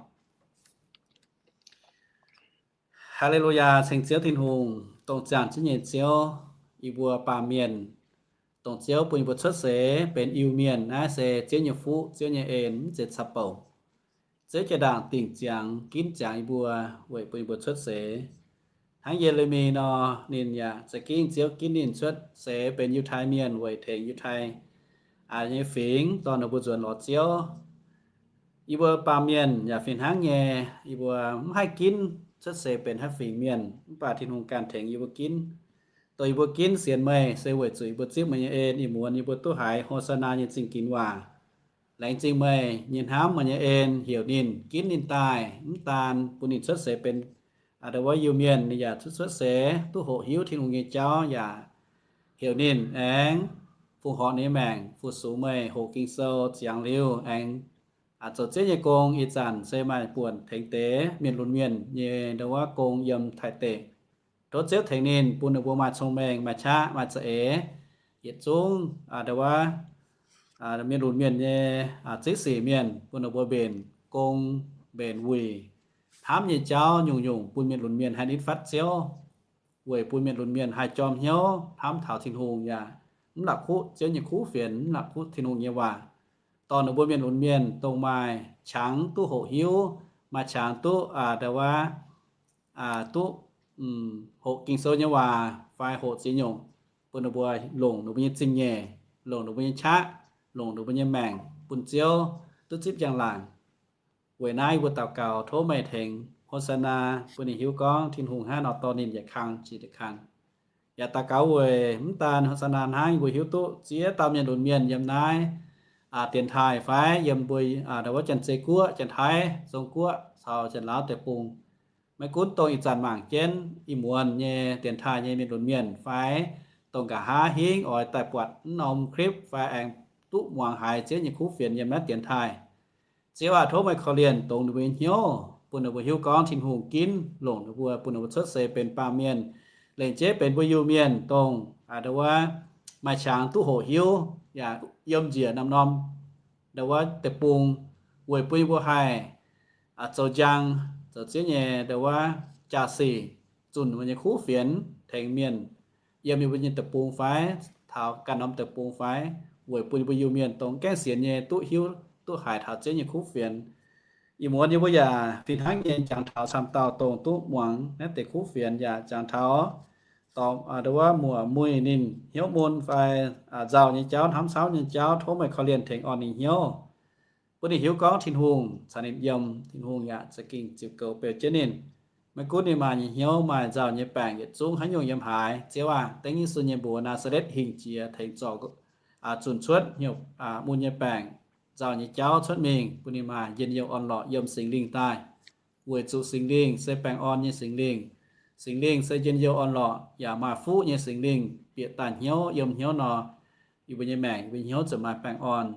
Haa^le^lu^yaa, ceng Ziouv Tin-Hungh, dongh ziangh jienv nyei Ziouv, yie mbuo baamh mienh, dongh Ziouv bun yie mbuo cuotv seix benx Iu-Mienh. Naaiv se Ziouv nyei fuqv, Ziouv nyei en, mv zeiz caqv-bouc. Ziouv jaa-ndaangc dingc ziangx, ginv ziangx yie mbuo weic bun yie mbuo cuotv seix. Hnangv Ye^le^mi nor, ninh yaac za'gengh Ziouv ginv ninh cuotv seix benx Yiutai Mienh weic tengx Yiutai nyei fingx dorh ninh mbuo nzuonx lorz Ziouv. Yie mbuo baamh mienh yaac fih hnangv nyei. Yie mbuo mv haih ginv cuotv seix benx haaix fingx mienh, mv baac Tin-Hungh ganh tengx yie mbuo ginv. Dongh yie mbuo ginv sienx meih se weic zuqc yie mbuo zipv meih nyei en. Ih muonz yie mbuo duqv haiz Ho^saa^naa nyei zingh ginx waac. Laengz zingh meih nyei hnamv, meih nyei en heuc ninh, ginv ninh daaih, mv daan bun ninh cuotv seix benx aa, ndau wuov Iu-Mienh, ninh yaac cuotv, cuotv seix duqv hoqc hiuv Tin-Hungh nyei jauv, yaac heuc ninh aengx fongc horc ninh nyei maengc fu-sux meih, hoqc Ging-Sou ziangx liuz aengx zoux Ziouv nyei gong. Ih zanc se maaih buonc tengx deix mienh lunx mienh nyei ndau wuov gong yiem Taiv deic. Tov Ziouv tengx ninh, bun ninh mbuo maaih cong-mengh, maaih qaqv, maaih za'eix. Yietc zungv ndau wuov mienh lunx mienh nyei zieqv sic mienh, bun ninh mbuo mbenc gong, mbenc wuic, hnamv nyei jauv nyungc-nyungc bun mienh lunx mienh haih nitv fatv Ziouv, weic bun mienh lunx mienh haih jorm hnyouv hnamv taux Tin-Hungh yaac mv la'kuqv Ziouv nyei kuv fienx, mv la'kuqv Tin-Hungh nyei waac. Dorh ninh mbuo mienh lunx mienh dongh maaih qangx duqv hoqc hiuv, maaih qangx duqv ndau wuov duqv hoqc Ging-Sou nyei waac fai hoqc ziex nyungc, bun ninh mbuo longc ninh mbuo nyei zingh nyeic, longc ninh mbuo nyei qaqv, longc ninh mbuo nyei maengc bun Ziouv duqv zipv njang-laangc. Weic naaiv yie mbuo daux gaux tov meih tengx Ho^saa^naa, bun ninh hiuv gorngv Tin-Hungh hnangv nor dorh ninh yietc kang jiex yietc kang. Yaac daux gaux weic mv daan Ho^saa^naa hnangv, yie mbuo hiuv duqv ziex dauh mienh lunx mienh yiem naaiv dienx taaih fai yiem mbuo ndau wuov Janx-Zei Guoqv, Janx-Taiv, Zong-Guoqv caux Janx-Laauv deic-bung. Maiv gunv dongh ih zanc mangc jienv ih muonz nyei dienx taaih nyei mienh lunx mienh fai dongh nqa'haav hingv oix daaih buatc mv norm clip fai aengx duqv muangx haiz Ziouv nyei kuv fienx yiem naaiv dienx taaih, Ziouv aac, tov meih korv-lienh dongz ninh mbuo nyei hnyouv, bun ninh mbuo hiuv gorngv Tin-Hungh ginv longc ninh mbuo, bun ninh mbuo cuotv seix benx baamh mienh, lengc jeiv benx mbuo Iu-Mienh dongh ndau wuov maaih qangx duqv hoqc hiuv yaac yiem njiec norm-norm ndau wuov deic-bung, weic bun yie mbuo haih zoux njang, zoux Ziouv nyei ndau wuov jaa-sic, zunh mbuo nyei kuv fienx tengx mienh yiem yie mbuo nyei deic-bung fai taux ganh norm deic-bung fai, weic bun yie mbuo Iu-Mienh dongh gaengh sienx nyei duqv hiuv duqv haiz taux Ziouv nyei kuv fienx. Ih muonz yie mbuo yaac fih hnangv nyei jangx taux camv dauh dongh duqv muangx naaiv deix kuv fienx yaac jangx taux dorh ndau wuov muoc muih ninh hnyouv mun fai nzauh nyei jauv, hnamv cauv nyei jauv, tov meih korv-lienh tengx orn ninh hnyouv, bun ninh hiuv gorngv Tin-Hungh caux ninh yiem, Tin-Hungh yaac za'gengh ziux goux beu jienv ninh. Maiv gunv ninh maaih nyei hnyouv maaih nzauh nyei baengc yietc zungv haaix nyungc yiem haaix, Ziouv aac, dengv Yesu nyei mbuox Naa^saa^letv hingh jiex tengx zorc zunh cuotv hnyouv mun nyei baengc, nzauh nyei jauv cuotv mingh, bun ninh maaih njien-youh orn-lorqc yiem Singx Lingh daaih. Weic zuqc Singx Lingh se baengh orn nyei Singx Lingh. Singx Lingh se njien-youh orn-lorqc yaac maaih fuqv nyei Singx Lingh bieqc daaih hnyouv yiem hnyouv nor, yie mbuo nyei maengc, yie mbuo nyei hnyouv ziouc maaih baengh orn.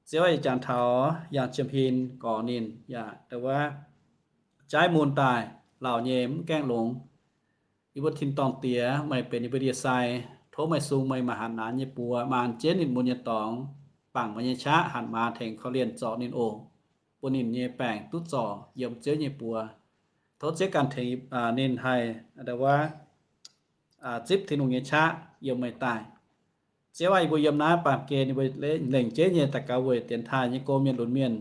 Ziouv, yie jangx taux yangh jiem-hin gorx ninh yaac ndau wuov jaiv mun daaih, lauh nyei mv gaengh longx. Yie mbuo tin-dorngh Diex, meih benx yie mbuo ndie-sai. Tov meih sung meih maaih hatc maaz nyei buoz maanz jienv ninh mun nyei dorngx, bangc meih nyei qaqv hatc maaz tengx korv-lienh zorc ninh oc, bun ninh nyei baengc duqv zorc yiem Ziouv nyei buoz. Tov Ziouv ganh tengx ninh haih ndau wuov zipv Tin-Hungh nyei qaqv yiem meih daaih. Ziouv aah, yie mbuo yiem naaiv baamh gen yie mbuo lengc jeiv nyei daux gaux weic dienx taaih nyei gong, mienh lunx mienh,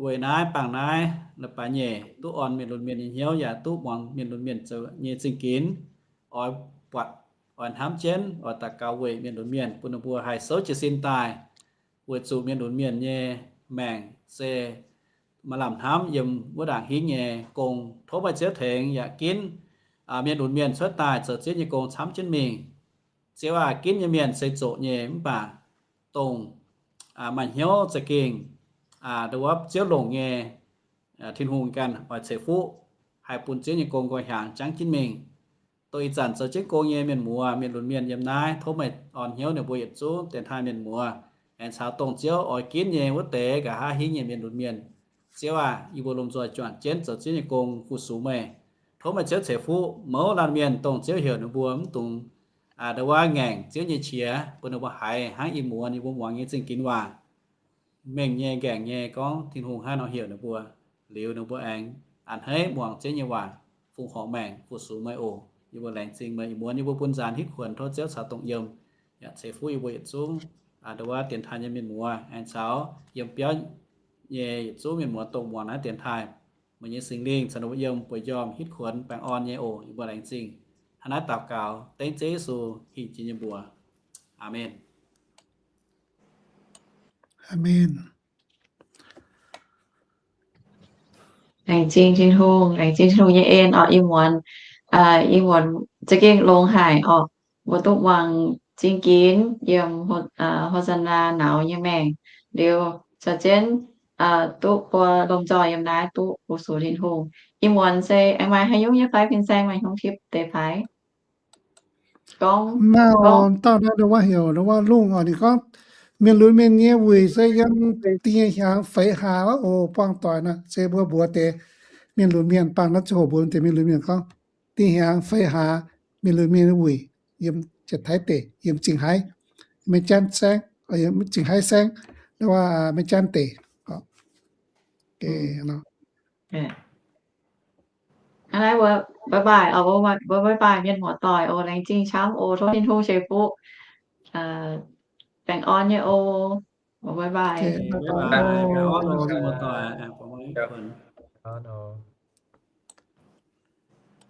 weic naaiv bangc naaiv leiz-baaix nyeic duqv orn mienh lunx mienh nyei hnyouv yaac duqv muangx mienh lunx mienh zoux nyei zingh ginx, oix buatc, oix hnamv jienv, oix daux gaux weic mienh lunx mienh, bun ninh mbuo haih souv jiez sin daaih, weic zuqc mienh lunx mienh nyei maengc se maaih lamh hnamv yiem wuov ndaangc hingv nyei gong. Tov meih Ziouv tengx yaac ginv mienh lunx mienh cuotv daaih zoux Ziouv nyei gong camv jienv mingh. Ziouv aah, ginv nyei mienh se zoqc nyei, mv baac dongh maaih hnyouv za'gengh ndau wuov Ziouv longc nyei Tin-Hungh ganh oix ceix fuqv, haih bun Ziouv nyei gong nqoi hnyangx jangv jienv mingh. Dongh ih zanc zoux jienv gong nyei mienh muoz, mienh lunx mienh yiem naaiv, tov meih orn hnyouv ninh mbuo yietc zungv dienx taaih mienh muoz, aengx caux dongh Ziouv oix ginv nyei wuov deix nqa'haav hingv nyei mienh lunx mienh. Ziouv aah, yie mbuo lomh nzoih juangc jienv zoux Ziouv nyei gong fu-sux meih. Tov meih Ziouv ceix fuqv mouz laanh mienh, dongh Ziouv heuc ninh mbuo mv dungx ndau wuov ngaengc Ziouv nyei qiex, bun ninh mbuo haiz hnangv ih muonz yie mbuo muangx nyei zingh ginx waac. Mengh nyei, ngaengc nyei gorngv Tin-Hungh hnangv nor heuc ninh mbuo, liuz ninh mbuo aengx a'hneiv muangx Ziouv nyei waac, fungx horc maengc fu-sux meih oc. Yie mbuo laengz zingh meih. Ih muonz yie mbuo bun nzaanx hitv kuonx tov Ziouv caux dongh yiem, yaac ceix fuqv yie mbuo yietc zungv ndau wuov dienx taaih nyei mienh muoz, aengx caux yiem biauv nyei yietc zungv mienh muoz dongh muangx naaiv dienx taaih. Meih nyei Singx Lingh caux ninh mbuo yiem bueix njormh hitv kuonx baengh orn nyei oc. Yie mbuo laengz zingh hnangv naaiv daux gaux dengv Ziouv Yesu hingh jiex nyei mbuox. Aamen. Aamen. Laengz zingh Tin-Hungh, laengz zingh Tin-Hungh nyei en orqc. Ih muonz, ih muonz za'gengh longx haic orqc. Mbuo duqv muangx zingh ginx yiem Ho^saa^naa nauz nyei maengc liuz, caux jienv duqv mbuo lomh nzoih yiem naaiv duqv fu-sux Tin-Hungh. Ih muonz se aengx maaih haaix nyungc nyei fai? Fin-saeng maaih hnyungc tipv deix fai? Gorngv, gorngv dauh naaiv ndau wuov heuc ndau wuov Lungh oc. Ninh gorngv mienh lunx mienh nyei wuic se yiem da'nyeic hnyangx feix hlaax wuov oc, buangh doic nor. Se mbuo mbuox deix mienh lunx mienh, bangh naaiv ziangh hoc mbuox deix mienh lunx mienh gorngv, da'nyeic hnyangx feix hlaax mienh lunx mienh nyei wuic yiem Janx-Taiv deic, yiem Zingh Haiv, Meiv Jaan saengv, Zingh Haiv saengv, ndau wuov Meiv Jaan deic. Hnangv naaiv mbuo bye bye oc, mbuo bye bye mienh muoz-doic oc. Laengz zingh camv oc. Tov Tin-Hungh ceix fuqv baengh orn nyei oc. Mbuo bye bye.